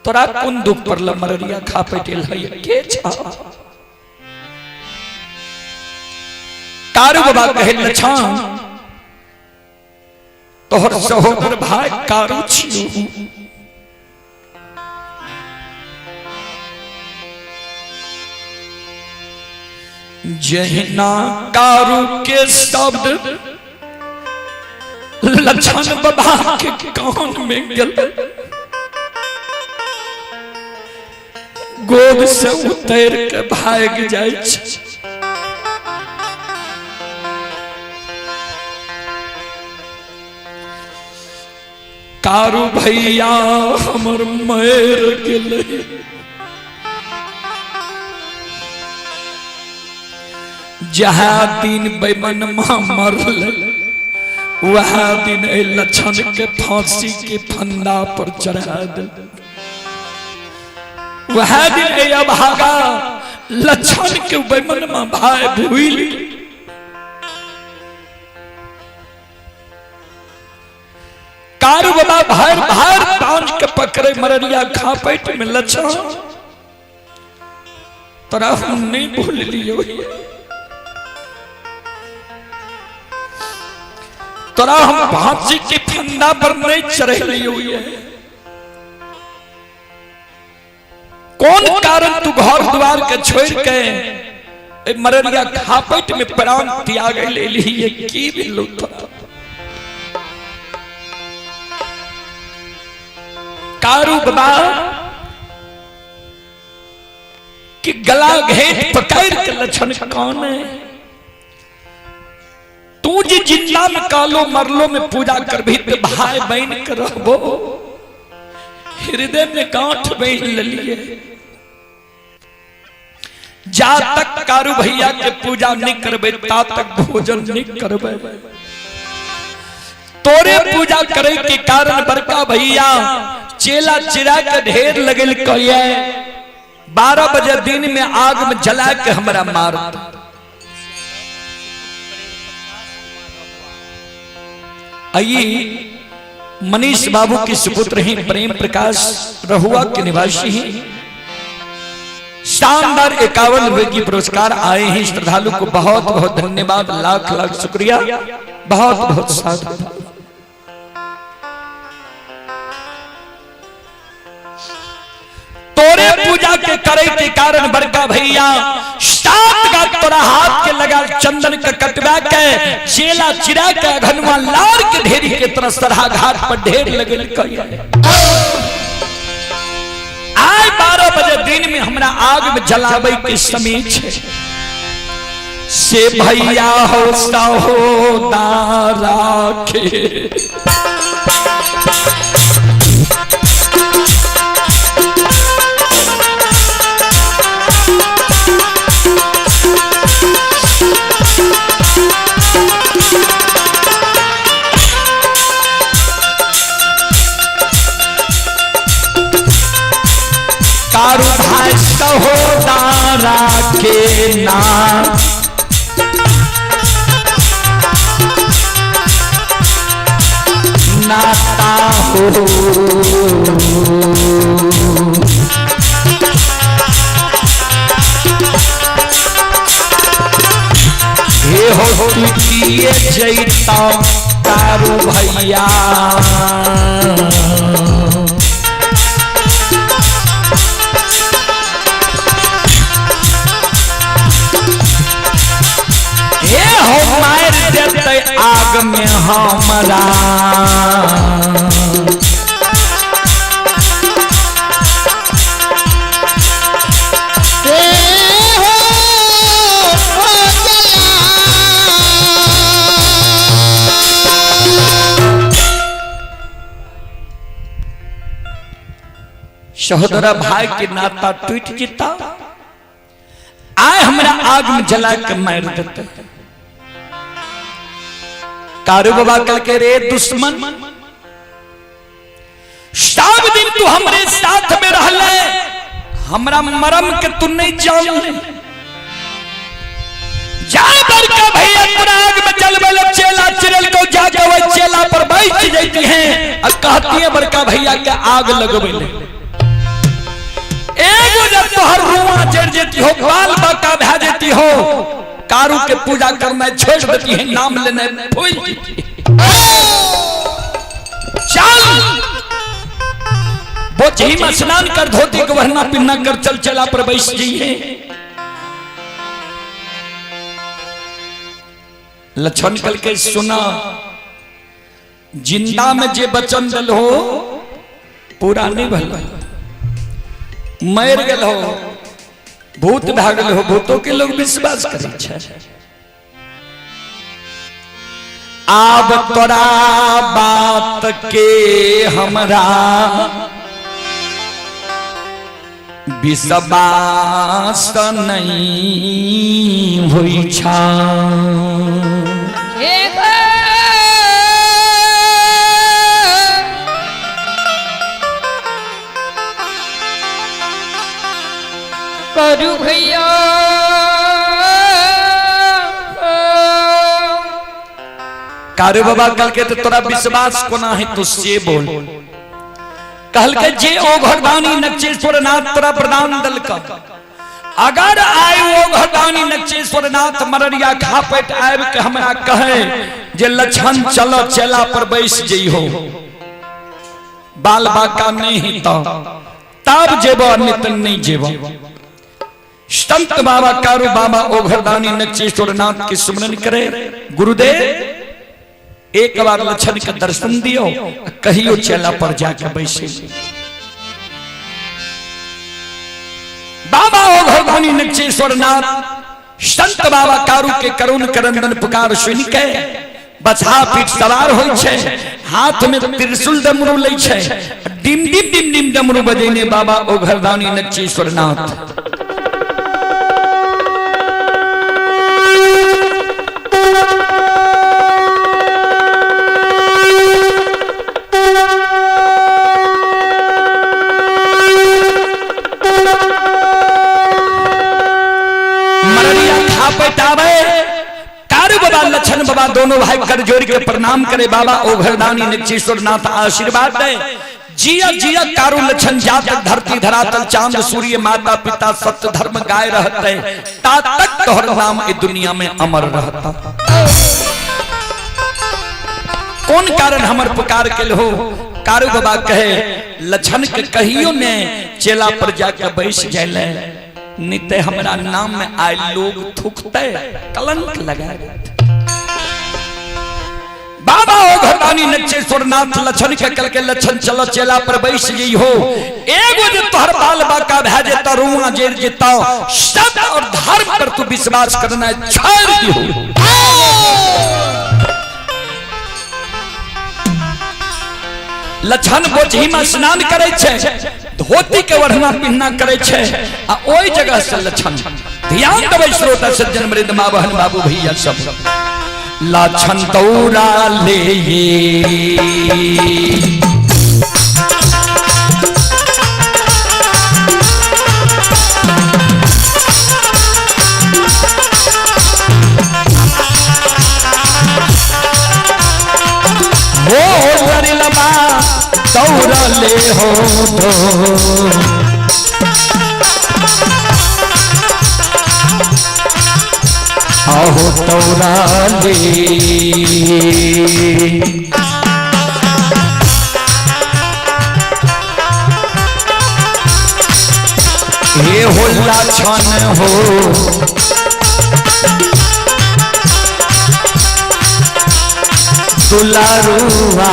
तोरा कोन दुख पड़ले मररिया खा पेटेल है के छा। कारू बाबा कहे लछां तोहर सहोदर भाई कारू छियो, जहिना कारू के शब्द लक्षण बाबा के कान में गेल, गोद से उतर के भाग जाय छै। कारू भैया हमर मर गेलै, जहाँ दिन बैमन मरल वह दिन एहि लक्षण के फांसी के फंदा पर चढ़ा दिल, वह दिन एहि अभागा लक्षण के बैमन भाई भूल कारू बाबा भर भर तान के पकड़े मररिया खापेट में लच्छा तोरा हम नहीं भूल लियो, तोरा हम भांजी के फंदा पर नहीं चढ़े लियो। कौन कारण तू घर द्वार के छोड़ के मररिया खापेट में प्राण त्याग ले लिए की भेलो तोरा। कारू बाबा कि गला घेट पकड़ के लक्षण कौन है, तू जी जिंदा में कालो मरलो में पूजा कर भी तो भाई बहन के रहबो, हृदय में गांठ बहन लिए। जा तक कारू भैया के पूजा नहीं करबे ता तक भोजन नहीं करबे। तोरे पूजा करे के कारण बड़का भैया चेला चिरा के ढेर लगल कहिए 12 बजे दिन में आग में जला के हमरा मार। आइए मनीष बाबू के सुपुत्र हैं प्रेम प्रकाश, रहुआ के निवासी हैं। शानदार 51 रुपए की पुरस्कार आए हैं। श्रद्धालु को बहुत बहुत धन्यवाद, लाख लाख शुक्रिया, बहुत बहुत साधुवाद। तोरे पूजा के करे के कारण बड़का भैया 7 गा तोरा हाथ के लगा चंदन के कटवा के चेला चिरा के घनवा लार के ढेरी के तरह सरहा घाट पर ढेर लगल। आय 12 बजे दिन में हमरा आग में जलावे के समय छे से भैया हो सहोदारा के कारू भाई सहोदारा के नाम नाता हो। हे हो टूटिए जैता कारू भैया हे हो मार देते आग में हमरा। सहोदरा भाई के नाता टूट जीता, आय हमरा आग में जला के मार देते। कारू बाबा कल के रे दुश्मन, सब दिन तू हमरे साथ में रहले, हमरा मरम के तू नहीं जान ले। जा बड़का भैया तोरा आग में जलवे ले चेला चिरल को जाके वह चेला पर बैठ जाती हैं और कहती है बड़का भैया के आग लगवे ले। एगो जब तोहर रुआ जड़ जेती हो, बाल बाका भा जेती हो, कारू के पूजा करना छोड़ देती है, नाम लेने भूल जेती है। चल बोझी में स्नान कर, धोती को वरना पिन्ना कर, चल चला पर बैठ जाइए। लक्षण कल के सुना, जिंदा में जे बचन दल हो पूरा नहीं भला, मर गल हो भूत भागल हो, भूतों के लोग विश्वास करै छै। आब तोरा बात के हमरा विश्वास नहीं होई छा। करू भैया कारू बाबा कल के तो तोरा विश्वास कोना है तो से बोल। कहल के जे ओ घरदानी नक्षेश्वर नाथ तोरा प्रदान दल का, अगर आए ओ घरदानी नक्षेश्वर नाथ मररिया खापेट आब के हमरा कहे जे लक्षण चलो चेला पर बैस जइहो, बाल बाका नहीं तो तब जेबो नित नहीं जेबो। संत बाबा कारू बाबा ओघरदानी नक्षेश्वर नाथ के सुमरन करे, गुरुदेव एक बार लक्षण के दर्शन दियो, कहियो चेला पर जाके बैसे। बाबा ओघरदानी नक्षेश्वर नाथ संत बाबा कारू के करुण करंदन पुकार सुन के बछा पीठ सवार होई छे, हाथ में त्रिशूल डमरू लै छे, डिम डिम डिम डिम डमरू बजेने बाबा ओघरदानी नक्षेश्वर नाथ। कारू बाबा लक्षण बाबा दोनों भाई कर जोड़ के प्रणाम करे, बाबा ओघरदानी नक्षेश्वर नाथ आशीर्वाद दे। जिया जिया कारू लक्षण जात धरती धरातल चांद सूर्य माता पिता सत्य धर्म गाय रहते, ता तक तोहर नाम इस दुनिया में अमर रहता। कौन कारण हमर पुकार के हो? कारू बाबा कहे लछन के कहियो ने चेला पर जाके बैस जाए, नहीं हमरा नाम में आए लोग थूकते, कलंक लगा। बाबा ओ घरदानी नचेश्वरनाथ लछन के कल के लछन चलो चेला पर बैस जई हो, एगो जे तोहर बाल बाका भए जेता, रुआ जेर जेता, सत्य और धर्म पर तू विश्वास करना छोड़ दिहो। लछन बोझी में स्नान करे छे, धोती के ओढ़ना पिन्हना करे छे, आ ओई जगह से लछन ध्यान देबै श्रोता सज्जन वृंद माँ बहन बाबू भैया सब। लछन दौड़ा ले हो लड़लबा दौड़ा ले हो तो आहो दौड़ा ले। हे हो लछन हो दुलारुआ,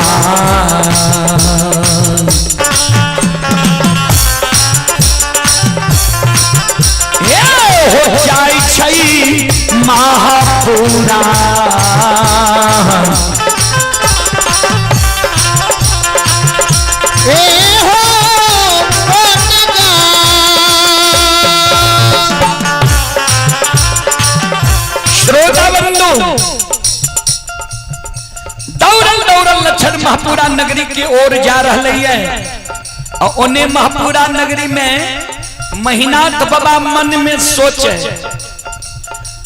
हे हो जाय छै महापुरा। ए हो श्रोता बंधु, दौड़ल दौड़ल लक्षण महपुरा नगरी के ओर जा रहा है और ओने महपुरा नगरी में महिनाथ बाबा मन में सोचे,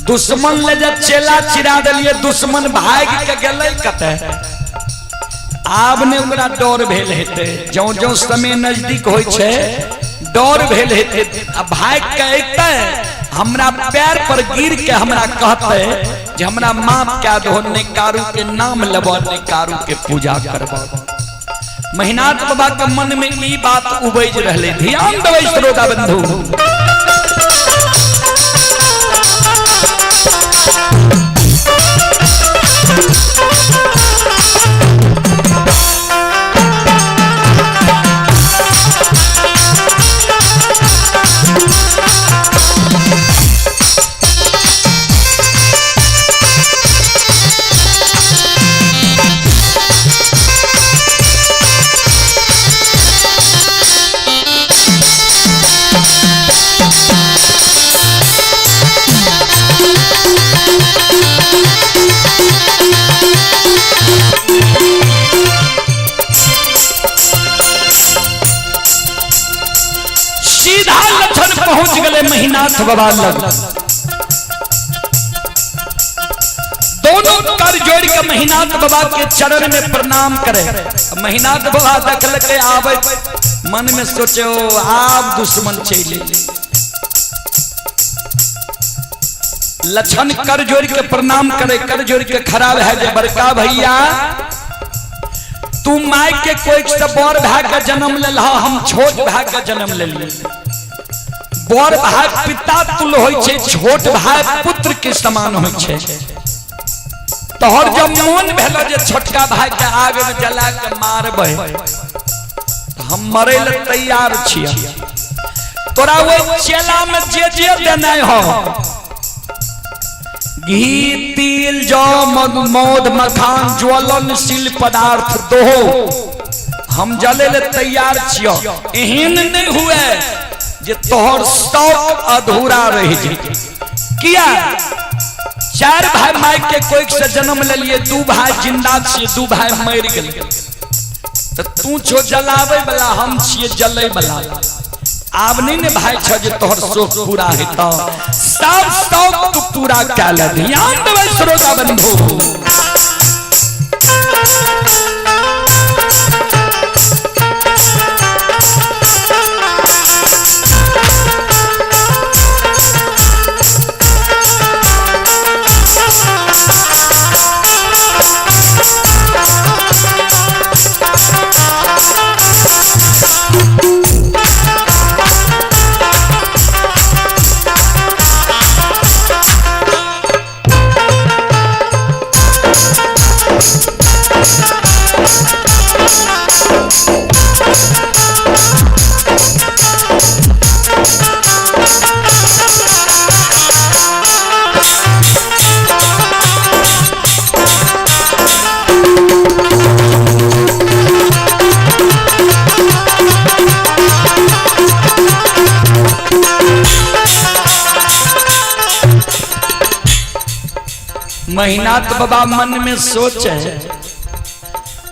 दुश्मन ले जब चेला चिरा दिलिए, दुश्मन भाग के गेलै कतै, आब ने ओकरा डर भेल हेतै, ज्यों ज्यों समय नजदीक होइ छै डर भेल हेतै, आ भाग के अयतै हमरा पैर पर गिर के हमरा कहते जे हमरा माफ कए दहो, नहि कारू के नाम लेबो, नहि कारू के पूजा करबो। महिनाथ बाबा के मन में ई बात उबैज रहलै। ध्यान देबै श्रोता बंधु, सीधा लक्षण पहुंच गए महिनाथ बाबा लग। दोनों कर जोड़ के महिनाथ बाबा के चरण में प्रणाम करे। महिनाथ बाबा देखल के आवे, मन में सोचे ओ आब दुश्मन चले। लक्षण कर जोड़ के प्रणाम करे, कर जोड़ के खराब है जे बड़का भैया तू my के कोई से बड़ भाई का जन्म लेल, हम छोट भाई का जन्म लेल। बड़ भाई पिता तुल होइ छै, छोट भाई पुत्र के समान होइ छै। तोहर जब मन भेल जे छोटका भाई के आग में जला के मारबै, हम मरे ले तैयार छियै। तोरा ओहि चेला में जे जे देनाइ हो, घी तिल जौ मौध मखान ज्वलनशील पदार्थ दोहो, हम जले ले तैयार छियो। एहन नहीं हुए जे तोहर शौक अधूरा रह जाए। किया चार भाई my के कोई से जन्म लेलिए, दू भाई जिंदा छिए, दू भाई मर गेल, तो तू छो जलावे वाला, हम छिए जले वाला। आब नहीं ने भाई छ जे तोहर शौक पूरा हेतौ, सब शौक तू पूरा कए ले। ध्यान देबै श्रोता बंधु, महिनाथ बाबा मन में सोचे,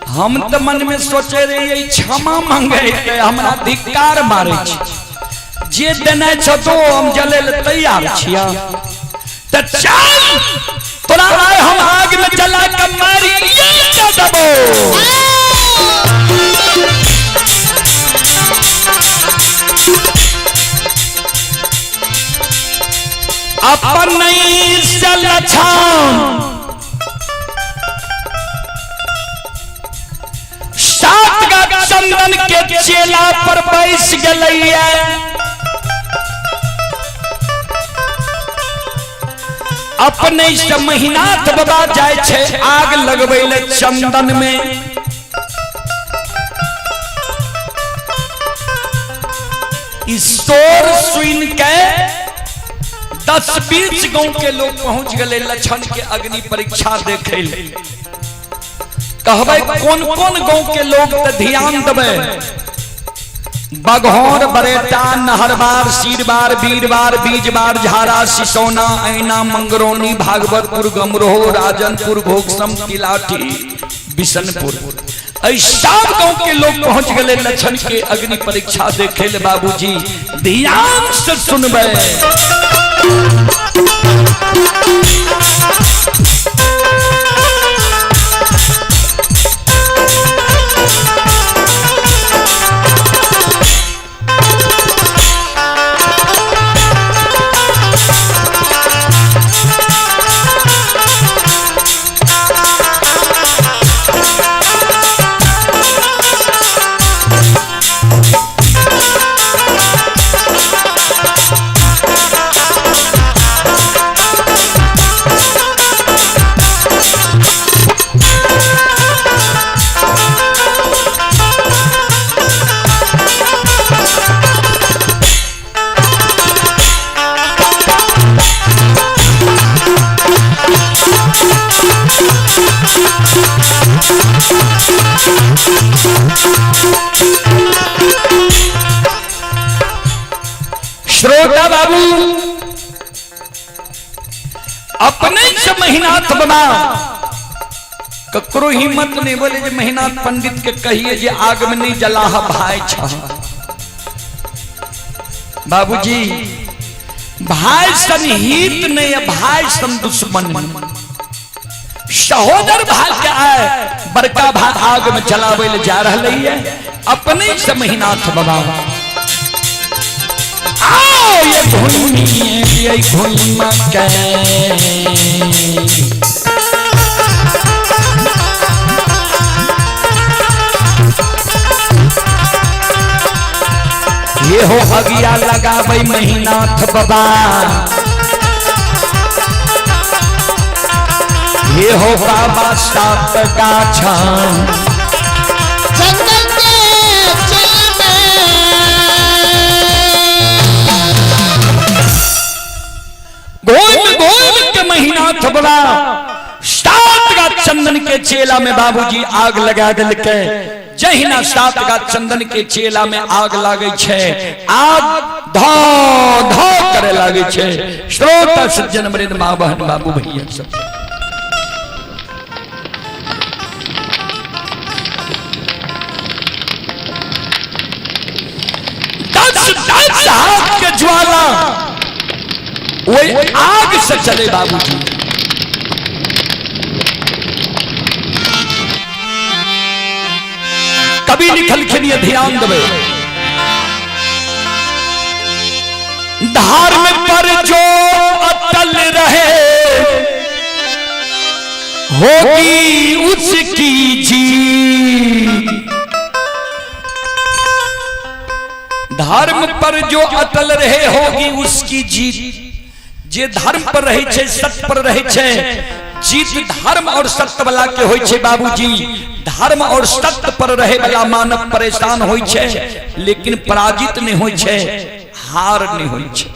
हम तो मन में सोचे रहिए क्षमा मांगे ते हमरा धिक्कार मारे छी, जे देने छो तो हम जले ले तैयार छिया। त चल तोरा आए हम आग में जला के मारी ये दबो। अपन नहीं से लछाम सात गा चंदन के चेला पर बैस गलैया। अपने से महिनाथ बाबा जाय छे आग लगबै ले चंदन में। ई शोर सुन के 10-20 गांव के लोग पहुंच गए लक्षण के अग्नि परीक्षा देखे ले। कहबै कौन कौन गांव के लोग त ध्यान देबै। बघौर, बरेटा, नहरबार, सीरबार, बीरबार, बीजबार, झारा, सिसौना, ऐना, मंगरौनी, भागवतपुर, गमरोह, राजनपुर, घोकसम, तिलाठी, बिशनपुर, सब गांव के लोग पहुंच गए लक्षण के अग्नि परीक्षा देखे ले। बाबूजी ध्यान से सुनबै। श्रोता बाबू अपने से महिनाथ बाबा ककरो हिम्मत नहीं बोले जे महिनाथ पंडित के कहिए जे आग में नहीं जला भाई छ। बाबूजी भाई सन हित नहीं है, भाई सन दुश्मन। सहोदर भाई के आए बड़का भाई आग में जलावे ले जा रहा है अपने से महिनाथ बाबा। आओ ये घुमी ये घुमा के ये हो अगिया लगावे महिनाथ बाबा, ये हो बाबा सात गाछा चंदन के चेला गोल गोल के महिनाथ बाबा सात गा चंदन के चेला में बाबूजी आग लगा दिल के। जहिना सात गा चंदन के चेला में आग लागे छे, आग धो धो करे लागे छे। श्रोता सज्जन वृंद माँ बहन बाबू भैया सब दस दस हाथ के ज्वाला वही आग से चले बाबूजी। कभी लिखल के लिए ध्यान देवे। धर्म पर जो अटल रहे होगी उसकी जीत। धर्म पर जो अटल रहे होगी उसकी जीत। जे धर्म पर रहे छे, सत्य पर रहे छे, जीत धर्म और सत्य वाला के होय छे बाबूजी। धर्म और सत्य पर रहे वाला मानव परेशान होय छे, लेकिन पराजित नहीं होय छे, हार नहीं होय छे।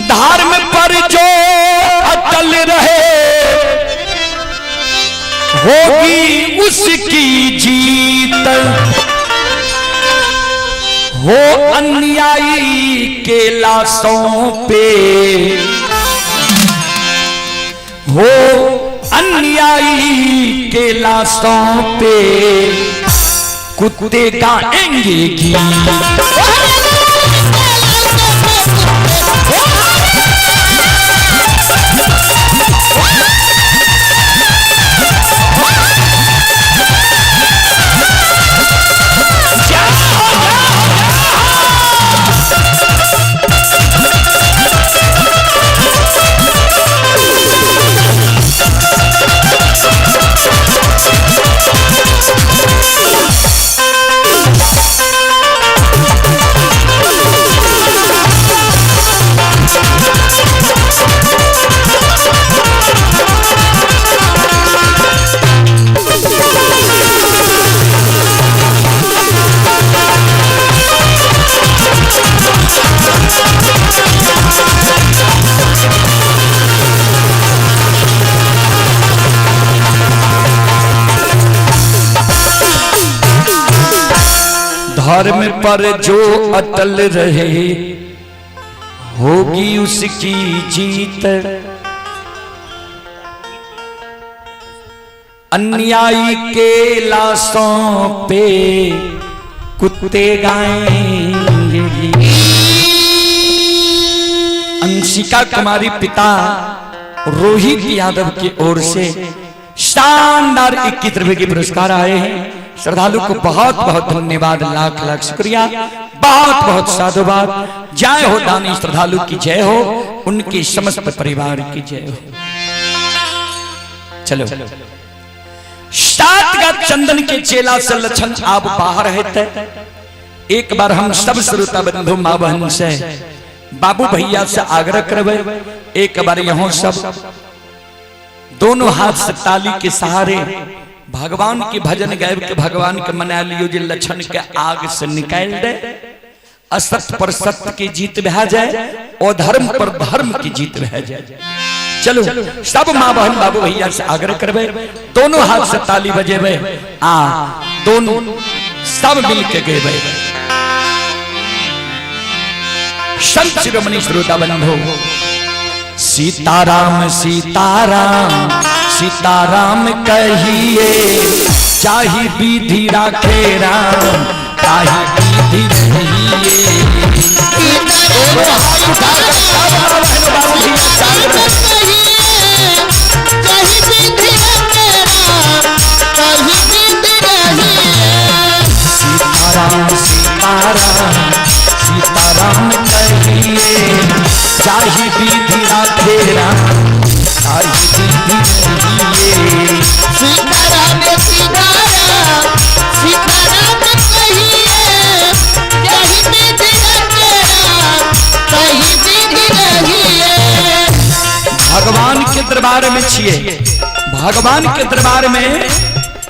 धर्म पर जो अटल रहे होगी उसकी जीत, हो अन्यायी के लाशों पे, हो अन्यायी के लाशों पे कुत्ते गाएंगे गीत। धर्म पर जो अटल रहे होगी उसकी जीत, अन्यायी के लाशों पे कुत्ते गाएंगे। अंशिका कुमारी पिता रोहित यादव की ओर से शानदार 21 रुपए के पुरस्कार आए हैं। श्रद्धालु को बहुत बहुत धन्यवाद, लाख लाख शुक्रिया, बहुत बहुत साधुवाद। जय हो दानी श्रद्धालु की जय हो, उनके समस्त परिवार की जय हो। चलो सात का चंदन के चेला से लक्षण आप बाहर है। एक बार हम सब श्रोता बंधु माँ बहन से बाबू भैया से आग्रह करवे, एक बार यहाँ सब दोनों हाथ से ताली के सहारे भगवान के भजन गायब के भगवान के मना लियो जे लक्षण के आग से निकाल दे, असत्य पर सत्य की जीत भा जाए और धर्म पर धर्म की जीत भा जाए। चलो सब माँ बहन बाबू भैया से आग्रह करवे, दोनों हाथ से ताली बजेबे, आ दोनों सब मिल के गेबे। संत शिरोमणि श्रोता बंधु, सीताराम सीताराम सीताराम कहिए, चाही विधि राखे राम ताही विधि रहिए। सीताराम सीताराम सीताराम कहिए, चाही विधि राखे राम ताही विधि रहिए। सीताराम सीताराम सीताराम कहिए, चाही विधि राखे राम ताही विधि रहिए। भगवान के दरबार में छिए, भगवान के दरबार में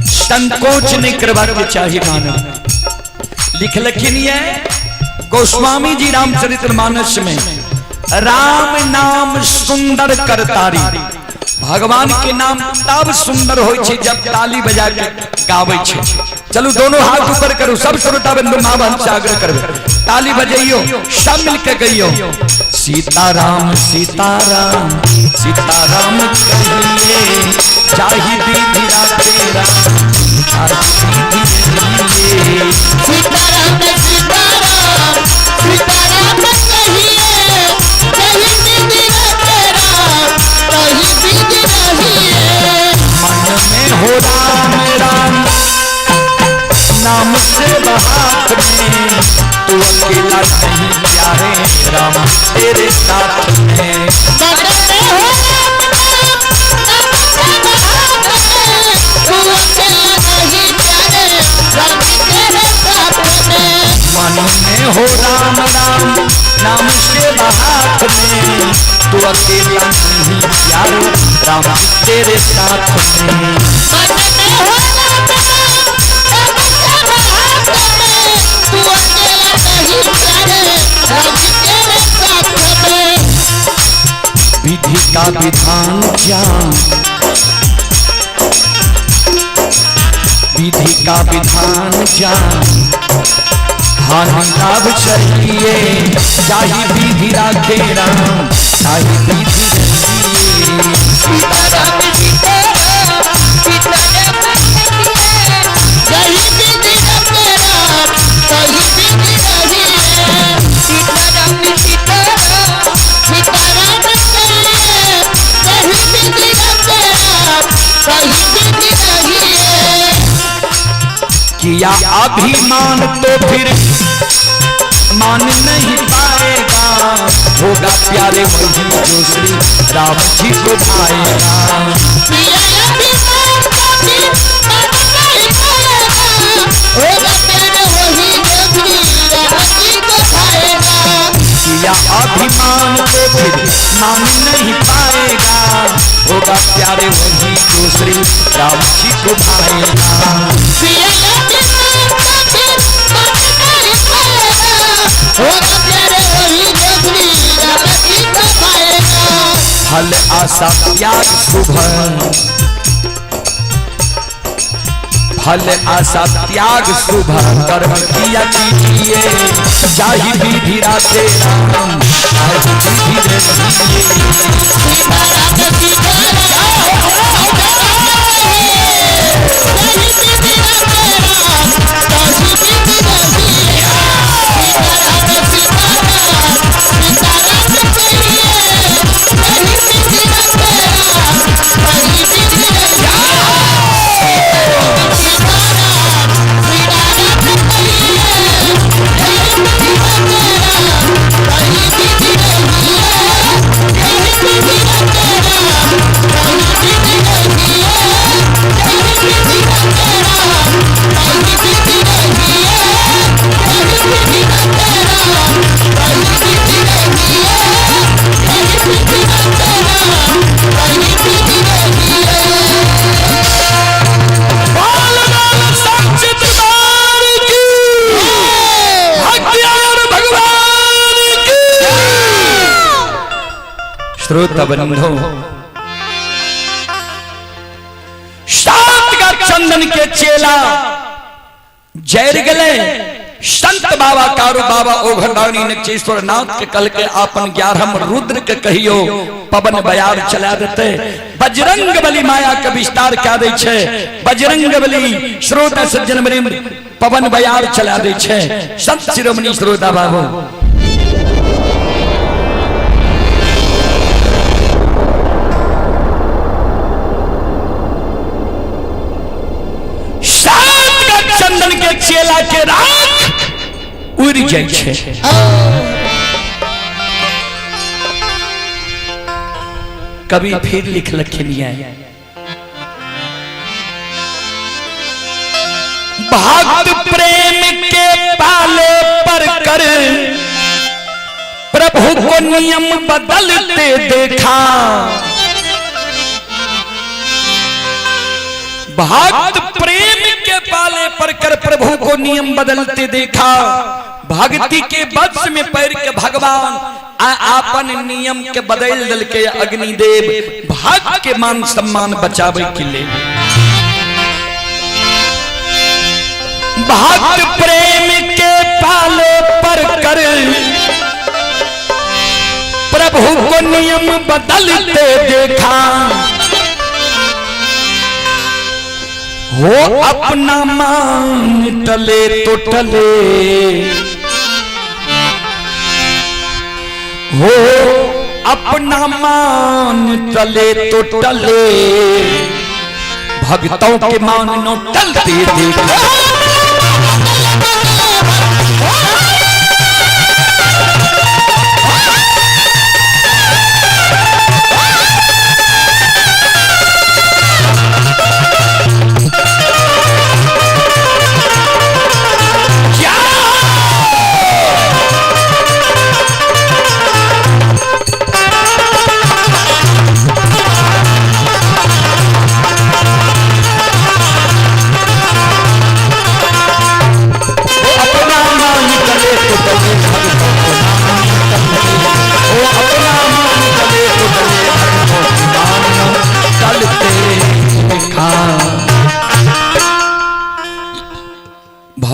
संकोच नहीं करवा के चाहिए मानव। लिखलखिन है गोस्वामी जी रामचरित्र मानस में, राम नाम सुंदर करतारी। भगवान के नाम तब सुंदर होय छे जब ताली बजा के गावे छे। चलू दोनों हाथ ऊपर करू, सब श्रोता बंधु माँ बहन से आग्रह करबे, ताली बजइयो, सब मिल के गइयो। सीताराम सीताराम सीताराम कहिए, चाही विधि राखे राम ताही विधि रहिए। सीताराम सीताराम सीताराम कहिए, चाही विधि राखे राम ताही विधि रहिए। मन में हो राम राम नाम से हाथ में, तू अकेला नहीं प्यारे राम तेरे साथ में। मन में हो राम राम नाम से हाथ में, तू अकेला नहीं प्यारे राम तेरे साथ में। मन में हो राम राम नाम से हाथ में, तू अकेला नहीं प्यारे राम तेरे साथ में। मन में हो राम राम नाम से हाथ में, तू अकेला नहीं प्यारे राम तेरे साथ में। विधि का विधान क्या, विधि का विधान क्या, हानि लाभ चलिए, जाहि विधि राखे राम ताहि विधि रहिए। सीताराम सीताराम सीताराम जय विधि रखे राम ताहि विधि रहिए। सीताराम सीताराम सीताराम जय विधि रखे राम ताहि विधि रहिए। किया अभिमान तो फिर मान नहीं पाएगा, होगा प्यारे वही जो श्री राम जी को भाएगा। किया अभिमान तो फिर मान नहीं पाएगा, होगा प्यारे वही जो श्री राम जी को भाएगा। किया अभिमान तो फिर मान नहीं पाएगा, होगा प्यारे वही जो श्री राम जी को भाएगा। किया अभिमान तो फिर मान नहीं पाएगा, होगा प्यारे वही जो श्री राम जी को भाएगा। फल आशा त्याग शुभ, फल आशा त्याग शुभ कर्म किया कीजिए, जाहि विधि राखे राम ताहि विधि रहिए। सीताराम सीताराम जय विधि रखे राम ताहि विधि रहिए। सीताराम सीताराम सीताराम जय विधि रखे राम ताहि विधि रहिए। सीताराम सीताराम जय विधि रखे राम ताहि विधि रहिए। जय विधि रखे राम ताहि विधि रहिए। जय विधि रखे राम ताहि विधि रहिए। जय विधि रखे राम ताहि विधि रहिए। जय विधि रखे राम ताहि विधि रहिए। बाल बाल सच्चे दरबार की, भक्तियार भगवान की। श्रोता बंधो, शांत का चंदन के चेला जैर गले संत बाबा कारू बाबा ओघरदानी नक्षेश्वर नाथ के कल के आपन 11 रुद्र के कहियो पवन बयार चला देते। बजरंग बली माया के विस्तार क्या दे छे, बजरंग बली श्रोता सज्जन वृंद पवन बयार चला दे छे। संत शिरोमणि श्रोता बाबू शांत का चंदन के चेला के राख उड़ जाय छे। कभी फिर लिख लखिन भक्त प्रेम के पाले पर कर प्रभु को नियम बदलते देखा। भक्त प्रेम के पाले पर कर प्रभु को नियम बदलते देखा। भक्ति के वश में पैर के भगवान आपन नियम के बदल दल के अग्निदेव भक्त के मान सम्मान बचावे के लिए। भक्त प्रेम के पाले पर कर प्रभु को नियम बदलते देखा। हो अपना मान टले तो टले, हो अपना मान टले तो टले, भक्तों के मान नो टलते देखा।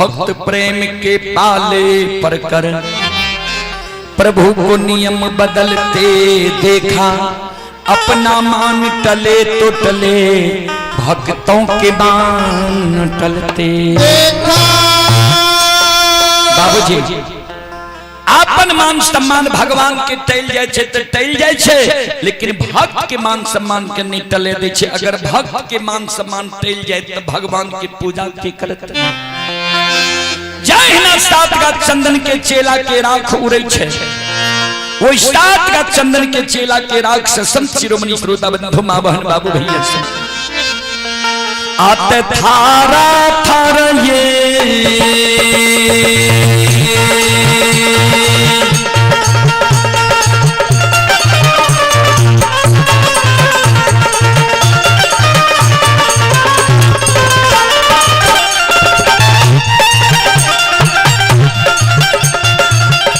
भक्त प्रेम के पाले पर कर प्रभु को नियम बदलते देखा, अपना मान टले तो टले, भक्तों के मान टलते। बाबूजी अपन मान सम्मान भगवान के टल जाए छे तो टल जाए छे, लेकिन भक्त के मान सम्मान के नहीं टले दे छे। अगर भक्त के मान सम्मान टल जाए तो भगवान की पूजा के करत। जहिना सात गाछ चंदन के चेला के राख उड़े छे, वो सात गाछ चंदन के चेला के राख से संत शिरोमणि श्रोता बंधु माँ बहन बाबू भैया से आते थारा थार ये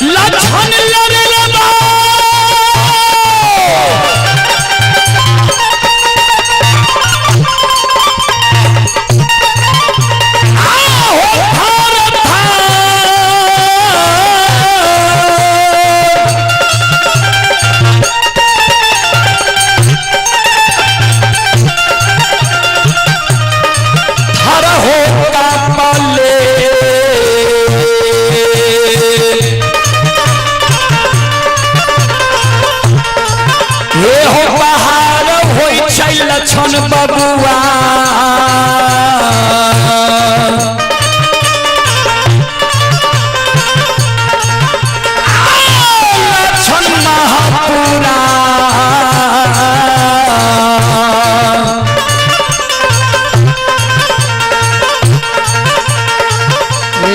लक्षण लड़े लबा। आहो थार थार। थार हो का पाले हे हो पहाड़ होइ छै लक्षण बबुआ, लक्षण महापुरा।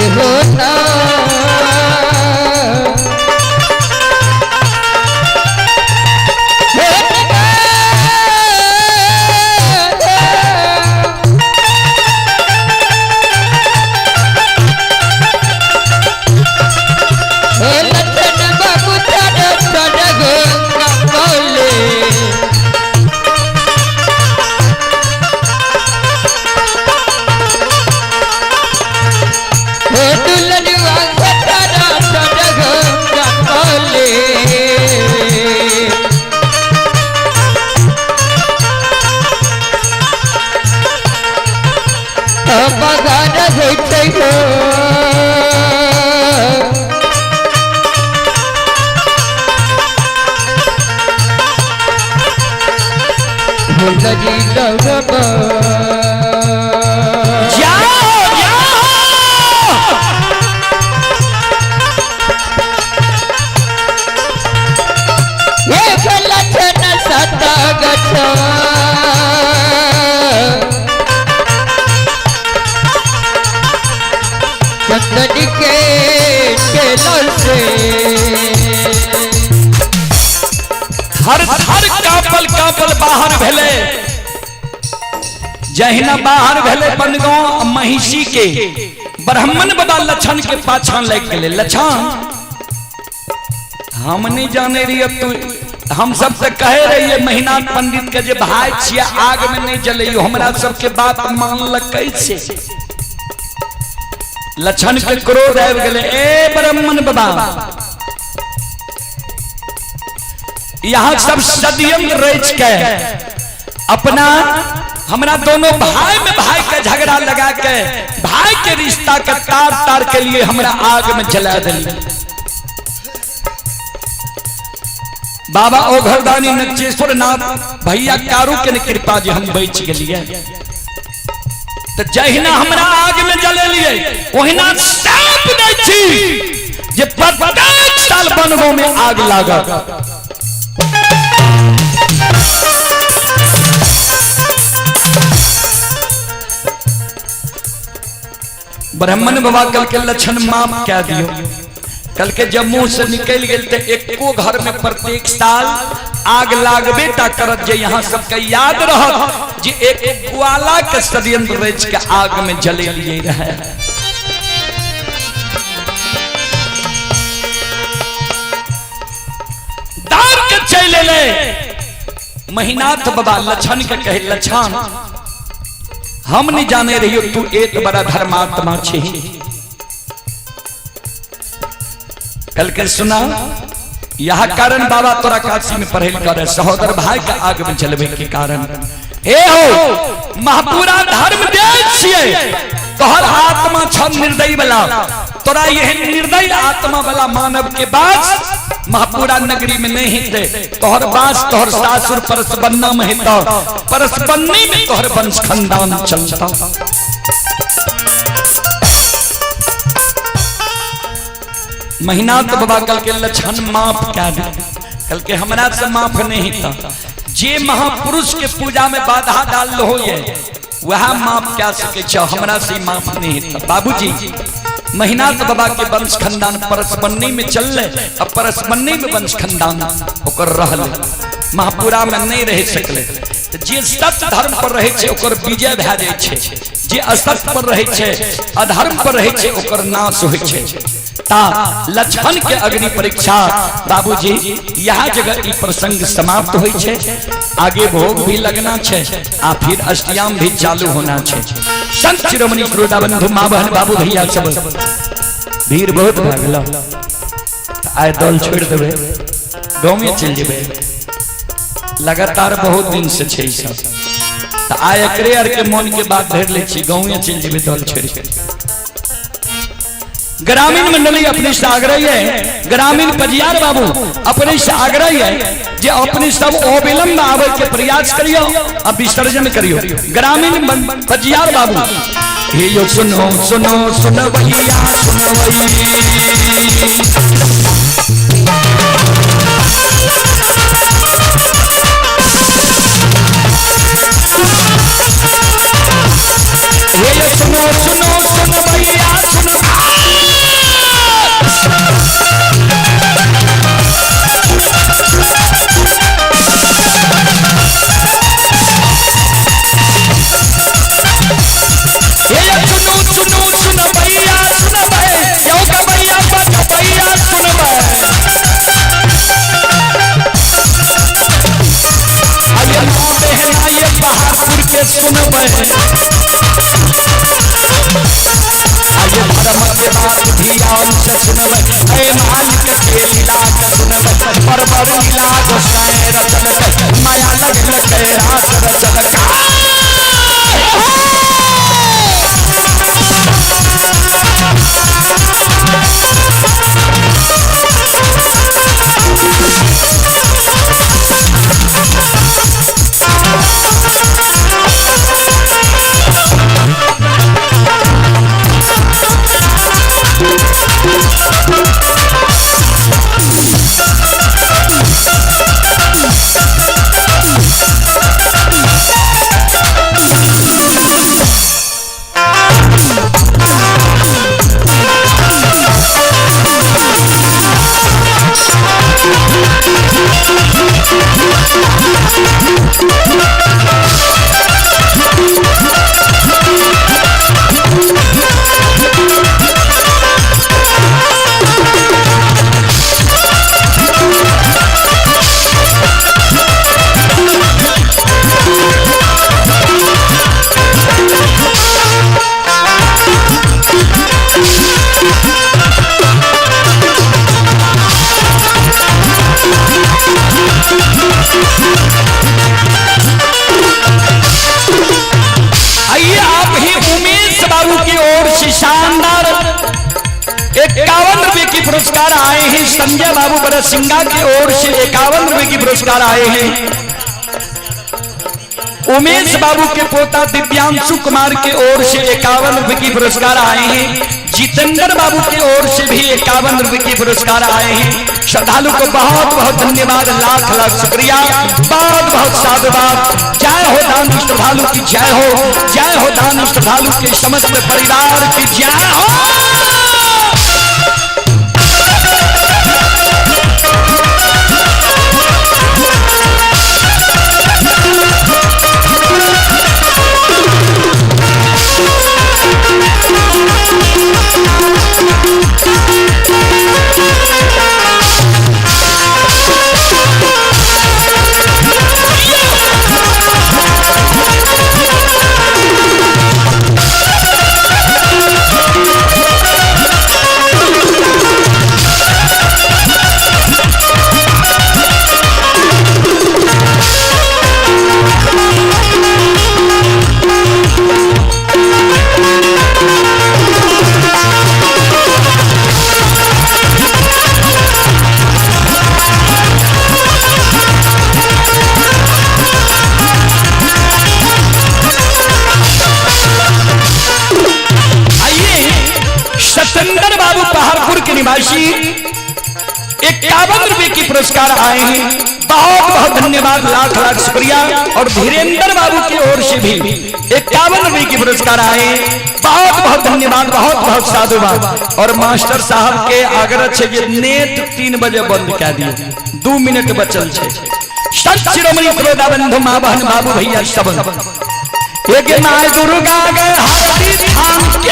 हो ना लखन बाबू तर तर बोले। हे दुलनुआ तर तर बोले। बगान होते हो भुलजी लगब। जाओ जाओ एक लक्षण सत गछ चंदन के चेलों से थर थर कापल कापल बाहर भेले। जहिना बाहर भेले बनगांव महिषी के ब्राह्मण बाबा लक्षण के पाछा लग गेले। लक्षण हम नहीं जाने रहिए तू, हम सब से कहे रहिए महिनाथ पंडित के जे भाई छिया आग में नहीं जलइयो, हमरा सबके बात मानल कैसे। लक्षण के क्रोध आबि गेले, ए ब्राह्मण बाबा यहाँ सब षड्यंत्र रच के अपना हमरा दोनों भाई में भाई के झगड़ा लगा के भाई के रिश्ता के तार तार के लिए हमरा आग में जला दिली। बाबा ओघरदानी नचेश्वर नाथ भैया कारू के ने कृपा जे हम बच गेलिए। तो जहिना हमरा आग में जलेलिए ओहिना साप दै छी जे प्रत्येक साल बनगो में आग लागत। ब्राह्मण बाबा कल के लक्षण माफ कह दियो। कल के जब मुंह से निकल गेल ते एको घर में प्रत्येक साल आग लागबे टा करत, जे यहाँ सबके याद रहत जे एक ग्वाला के षड्यंत्र रच के आग में जले लिए रहे। दार के चल ले महिनाथ बाबा लक्षण के कहे, लक्षण हम नहीं जाने रहियो तू एक बड़ा धर्मात्मा छी, कल के सुना, यह कारण बाबा तोरा काशी में पढ़े करे सहोदर भाई के आग में जलवे के कारण। ए हो महापुरा धर्म दे छिए, तोहर आत्मा छ निर्दयी वाला, तोरा यह निर्दयी आत्मा वाला मानव के बास महापुरा नगरी में नहीं हेतै। तोहर बास तोहर सासुर परसबन्ना में हेतौ, परसबन्नी में तोहर वंश खानदान चलता। महीना तो बाबा कल के लक्षण माफ क्या दे, कल के हमरा से माफ नहीं था। जे महापुरुष के पूजा में बाधा डाल लो ये वह माफ क्या सके छो, हमरा से माफ नहीं था। बाबूजी महीना तो बाबा के वंश खानदान परसबन्नी में चल ले, अब परसबन्नी में वंश खानदान ओकर रहल, महापुरा में नहीं रह सकले। जे सत्य धर्म पर रहे छे ओकर विजय भए जाय छे, जे असत्य पर रहे छे अधर्म पर रहे छे ओकर नाश होय छे। ता लक्ष्मण के अग्नि परीक्षा बाबूजी यहाँ जगह ई प्रसंग समाप्त होय छे। आगे भोग भी लगना छे आ फिर अष्टयाम भी चालू होना छे। संत शिरोमणि श्रोता बंधु माँ बहन बाबू भैया सब भीड़ बहुत भए गेल, आइ दल छोड़ देबै गाँव में चलि जेबै, लगातार बहुत दिन से छे सब। तो आइ एकरे आर के मन के बात धरि लै छी, गाँव में चलि जेबै दल छोड़ के। ग्रामीण मंडली अपने से आग्रह है, ग्रामीण पजियार बाबू अपने से आग्रह है जे अपने सब अविलंब आवे के प्रयास करियो आ विसर्जन करियो। ग्रामीण पजियार बाबू हे यो सुनो सुनो सुनो भैया सुनो हे यो सुनो सुनो सुनो भैया सुनो। सुनो सुनो सुनो भैया सुनो यो का भैया भैया सुनो आइए बहना ये बहादुर के सुनबे, आइए धर्म के बात ध्यान से सुनबे, ऐ मालिक के लीला के सुनबे, परवर लीला गोसाई रचन के माया लगल के रास रचन का। आइए आप ही उमेश बाबू की ओर से शानदार 51 रुपए की पुरस्कार आए हैं। संजय बाबू बरसिंगा की ओर से 51 रुपए की पुरस्कार आए हैं। उमेश बाबू के पोता दिव्यांशु कुमार की ओर से 51 रुपए की पुरस्कार आए हैं। जितेंद्र बाबू की ओर से भी 51 रुपए की पुरस्कार आए हैं। श्रद्धालु को बहुत बहुत धन्यवाद, लाख लाख शुक्रिया, बहुत बहुत साधुवाद। जय हो दान श्रद्धालु की जय हो, जय हो दान श्रद्धालु के समस्त परिवार की जय हो। निवासी 51 रुपए की पुरस्कार आए हैं। बहुत बहुत धन्यवाद, लाख लाख शुक्रिया। और धीरेन्द्र बाबू की ओर से भी 51 रुपए की पुरस्कार आए, बहुत बहुत धन्यवाद, बहुत बहुत साधुवाद। और मास्टर साहब के आग्रह छे जे नेट 3 बजे बंद कर दिए, 2 मिनट बचल छे। संत शिरोमणि श्रोता बंधु माँ बहन बाबू भैया सब एक माँ दुर्गा गए हरदी धाम के।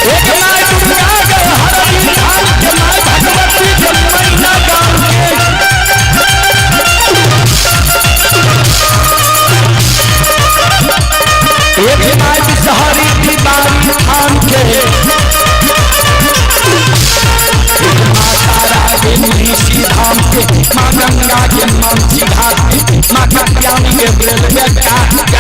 एक माँ दुर्गा गए हरदी धाम के, माँ भगवती के मैना गांव के। एक माँ बिसहरी दीवारी थाम के, एक माँ तारा के ऋषि धाम के, माँ गंगा के मानसी घाट के, माँ कात्यायनी के रेलवे घाट के।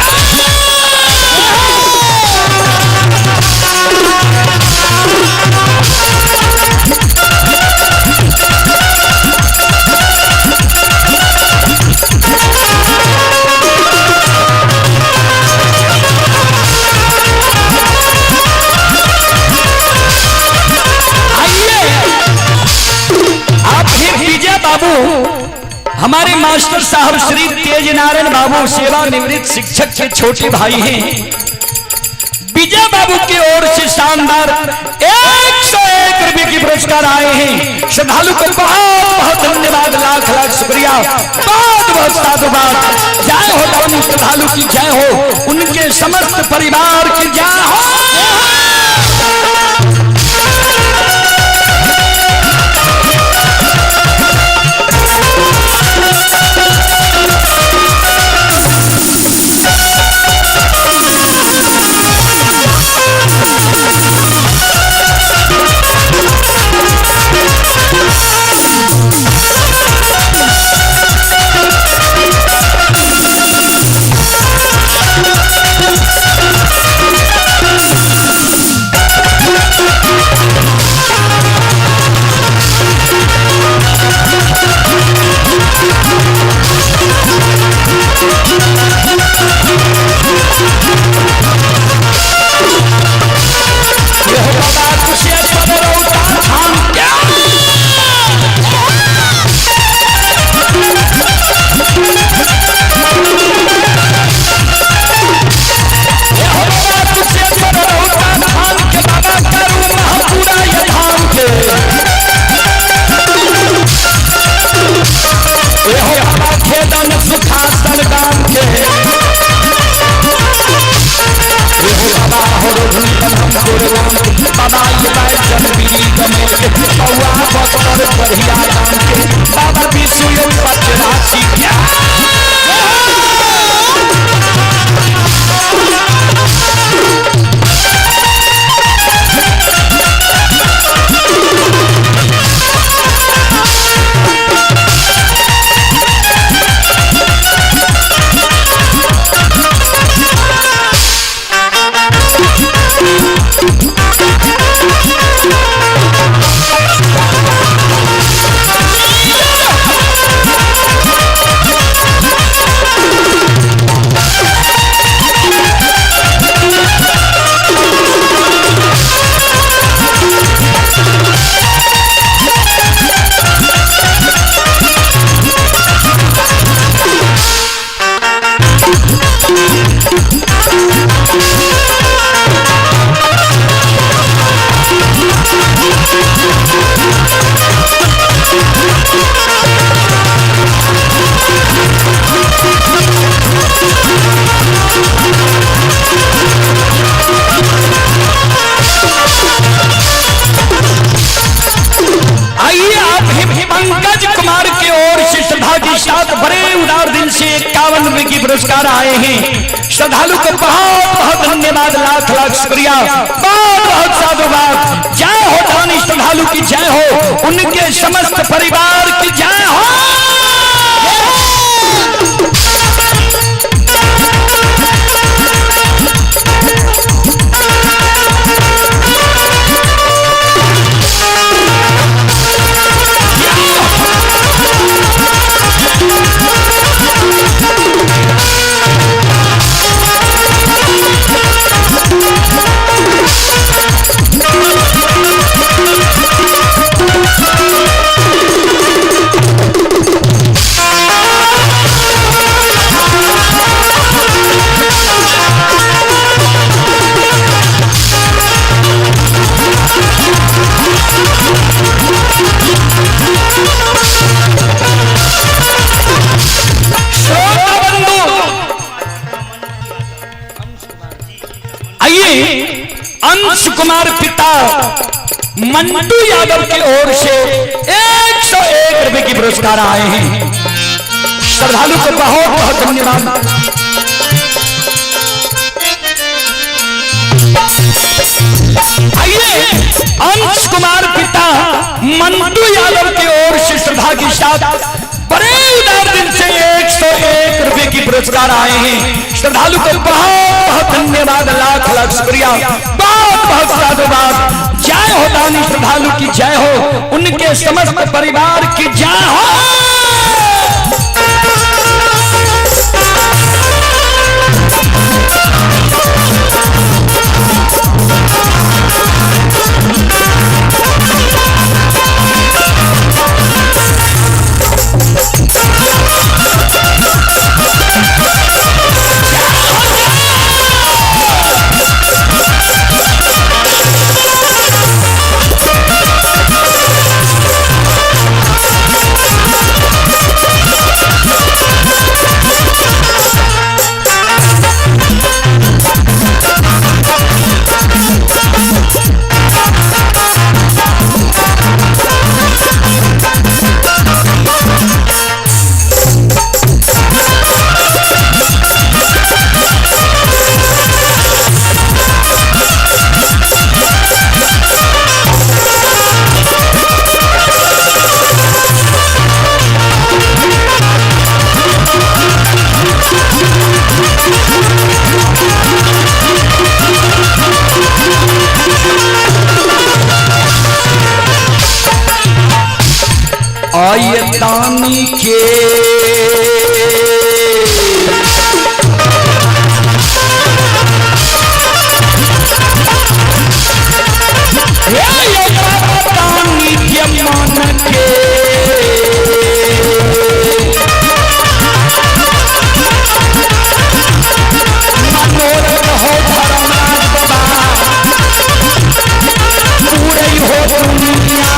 आइए आप ही विजय बाबू, हमारे मास्टर साहब श्री तेज नारायण बाबू सेवानिवृत्त शिक्षक के छोटे भाई हैं। विजय बाबू की ओर से शानदार 101 रुपए की पुरस्कार आए हैं। श्रद्धालु को बहुत बहुत धन्यवाद, लाख लाख शुक्रिया, बहुत बहुत साधुवाद। जय हो दानी श्रद्धालु की जय हो, उनके समस्त परिवार की जय हो। ये बाबा कुशेश्वर रौता धाम के। ये बाबा कुशेश्वर रौता धाम के, बाबा करू महापुरा ये धाम के। ये हो बाबा खेदन सुखासन दाम के। ये हो बाबा हो बाबा ये बैजन बीरी कमेल के, बउआ बकर बढ़िया दाम के, बाबा विष्णु पचरासी के। आइए आप ही पंकज कुमार की ओर से श्रद्धा के साथ बड़े उदार दिल से 51 रुपए की पुरस्कार आए हैं। श्रद्धालु को बहुत बहुत धन्यवाद, लाख लाख शुक्रिया, बहुत बहुत साधुवाद। जय हो दानी श्रद्धालु की जय हो, उनके समस्त परिवार की जय हो। कुमार पिता मंटू यादव की ओर से 101 रुपए की पुरस्कार आए हैं। श्रद्धालु को बहुत बहुत धन्यवाद। आइए अंश कुमार पिता मंटू यादव की ओर से श्रद्धा के साथ बड़े उदार दिल से 101 रुपए की पुरस्कार आए हैं। श्रद्धालु को बहुत बहुत धन्यवाद, लाख लाख शुक्रिया, बहुत बहुत साधुवाद। जय हो दानी श्रद्धालु की जय हो, उनके समस्त परिवार की जय हो। आइए दानी के दानी के मन के मनोरथ हो धर्मराज बाबा पूरे हो दुनिया।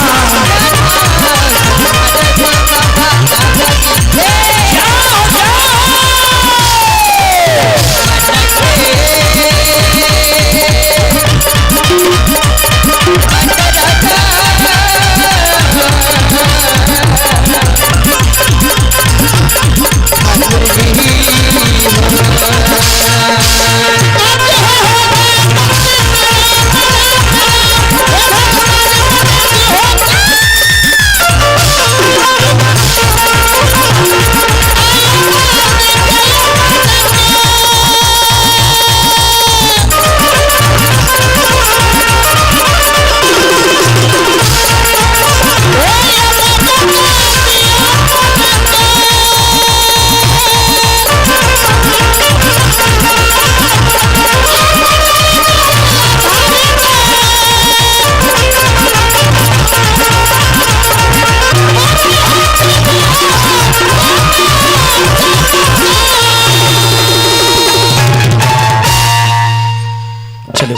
चलो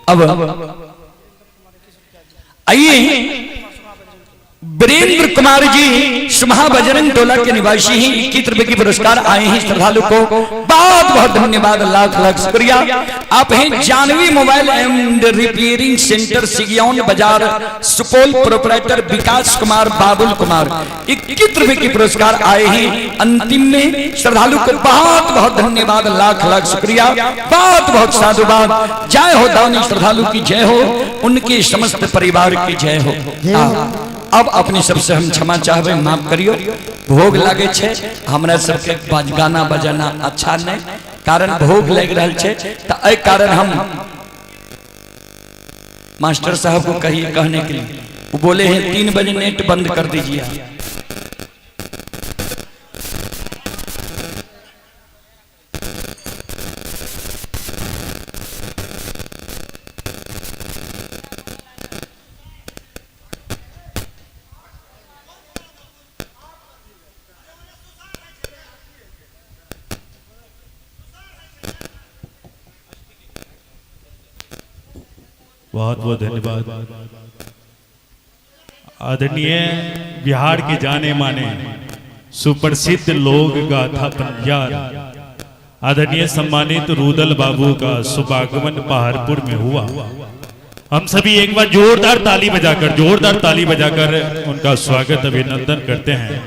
अब आइए वीरेंद्र कुमार जी सुमहा बजरंग टोला के निवासी हैं, 21 रुपए की पुरस्कार आए हैं। श्रद्धालु को बहुत बहुत धन्यवाद, लाख लाख शुक्रिया। आप हैं Janvi mobile and repairing centre, Sigiyaun बाजार, सुपौल, प्रोपराइटर विकास कुमार बाबुल कुमार, 21 रुपए की पुरस्कार आए हैं। अंतिम में श्रद्धालु को बहुत बहुत धन्यवाद, लाख लाख शुक्रिया, बहुत बहुत साधुवाद। जय हो दानी श्रद्धालु की जय हो, उनके समस्त परिवार की जय हो। अब अपने सबसे हम क्षमा चाहबे, माफ करियो, भोग लागे छे हमरा सबके गाना बजाना अच्छा नहीं, कारण भोग लग रहा छे, तो एहि कारण हम मास्टर साहब को कहिए कहने के लिए, वो बोले हैं 3 बजे नेट बंद कर दीजिए। बहुत बहुत धन्यवाद। आदरणीय बिहार के जाने माने सुप्रसिद्ध लोक गाथा पंजार आदरणीय सम्मानित रुदल बाबू का शुभागमन पहाड़पुर में हुआ। हम सभी एक बार जोरदार ताली बजाकर उनका स्वागत अभिनंदन करते हैं।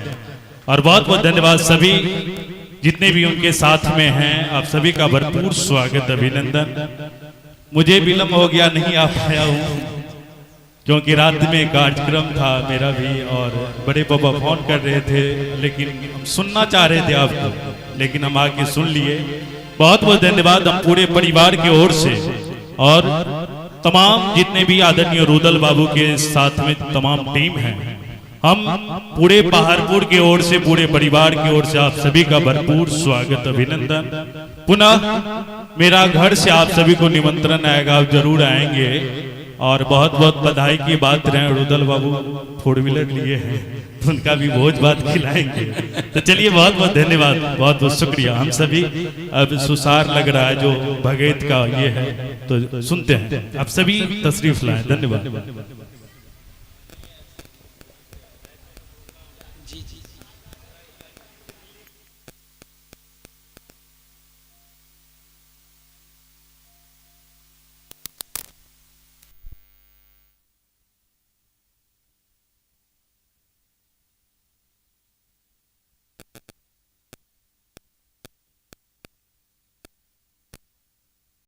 और बहुत बहुत धन्यवाद सभी जितने भी उनके साथ में हैं, आप सभी का भरपूर स्वागत अभिनंदन। मुझे विलंब हो गया, नहीं आ पाया हूँ क्योंकि रात में कार्यक्रम था मेरा भी और बड़े पापा फोन कर रहे थे, लेकिन हम सुनना चाह रहे थे आपको, लेकिन हम आके सुन लिए। बहुत बहुत धन्यवाद हम पूरे परिवार की ओर से और तमाम जितने भी आदरणीय रुदल बाबू के साथ में तमाम टीम है, हम पूरे पहाड़पुर की ओर से, पूरे परिवार की ओर से आप सभी का भरपूर स्वागत अभिनंदन। पुनः मेरा घर से आप सभी को निमंत्रण आएगा, आप जरूर आएंगे। और बहुत बहुत बधाई की बात रहे, रुदल बाबू फोर व्हीलर लिए हैं तो उनका भी भोज भात खिलाएंगे। तो चलिए, बहुत बहुत धन्यवाद, बहुत बहुत शुक्रिया। हम सभी अब सुसार लग रहा है जो भगत का ये है, तो सुनते हैं। आप सभी तशरीफ लाएं, धन्यवाद।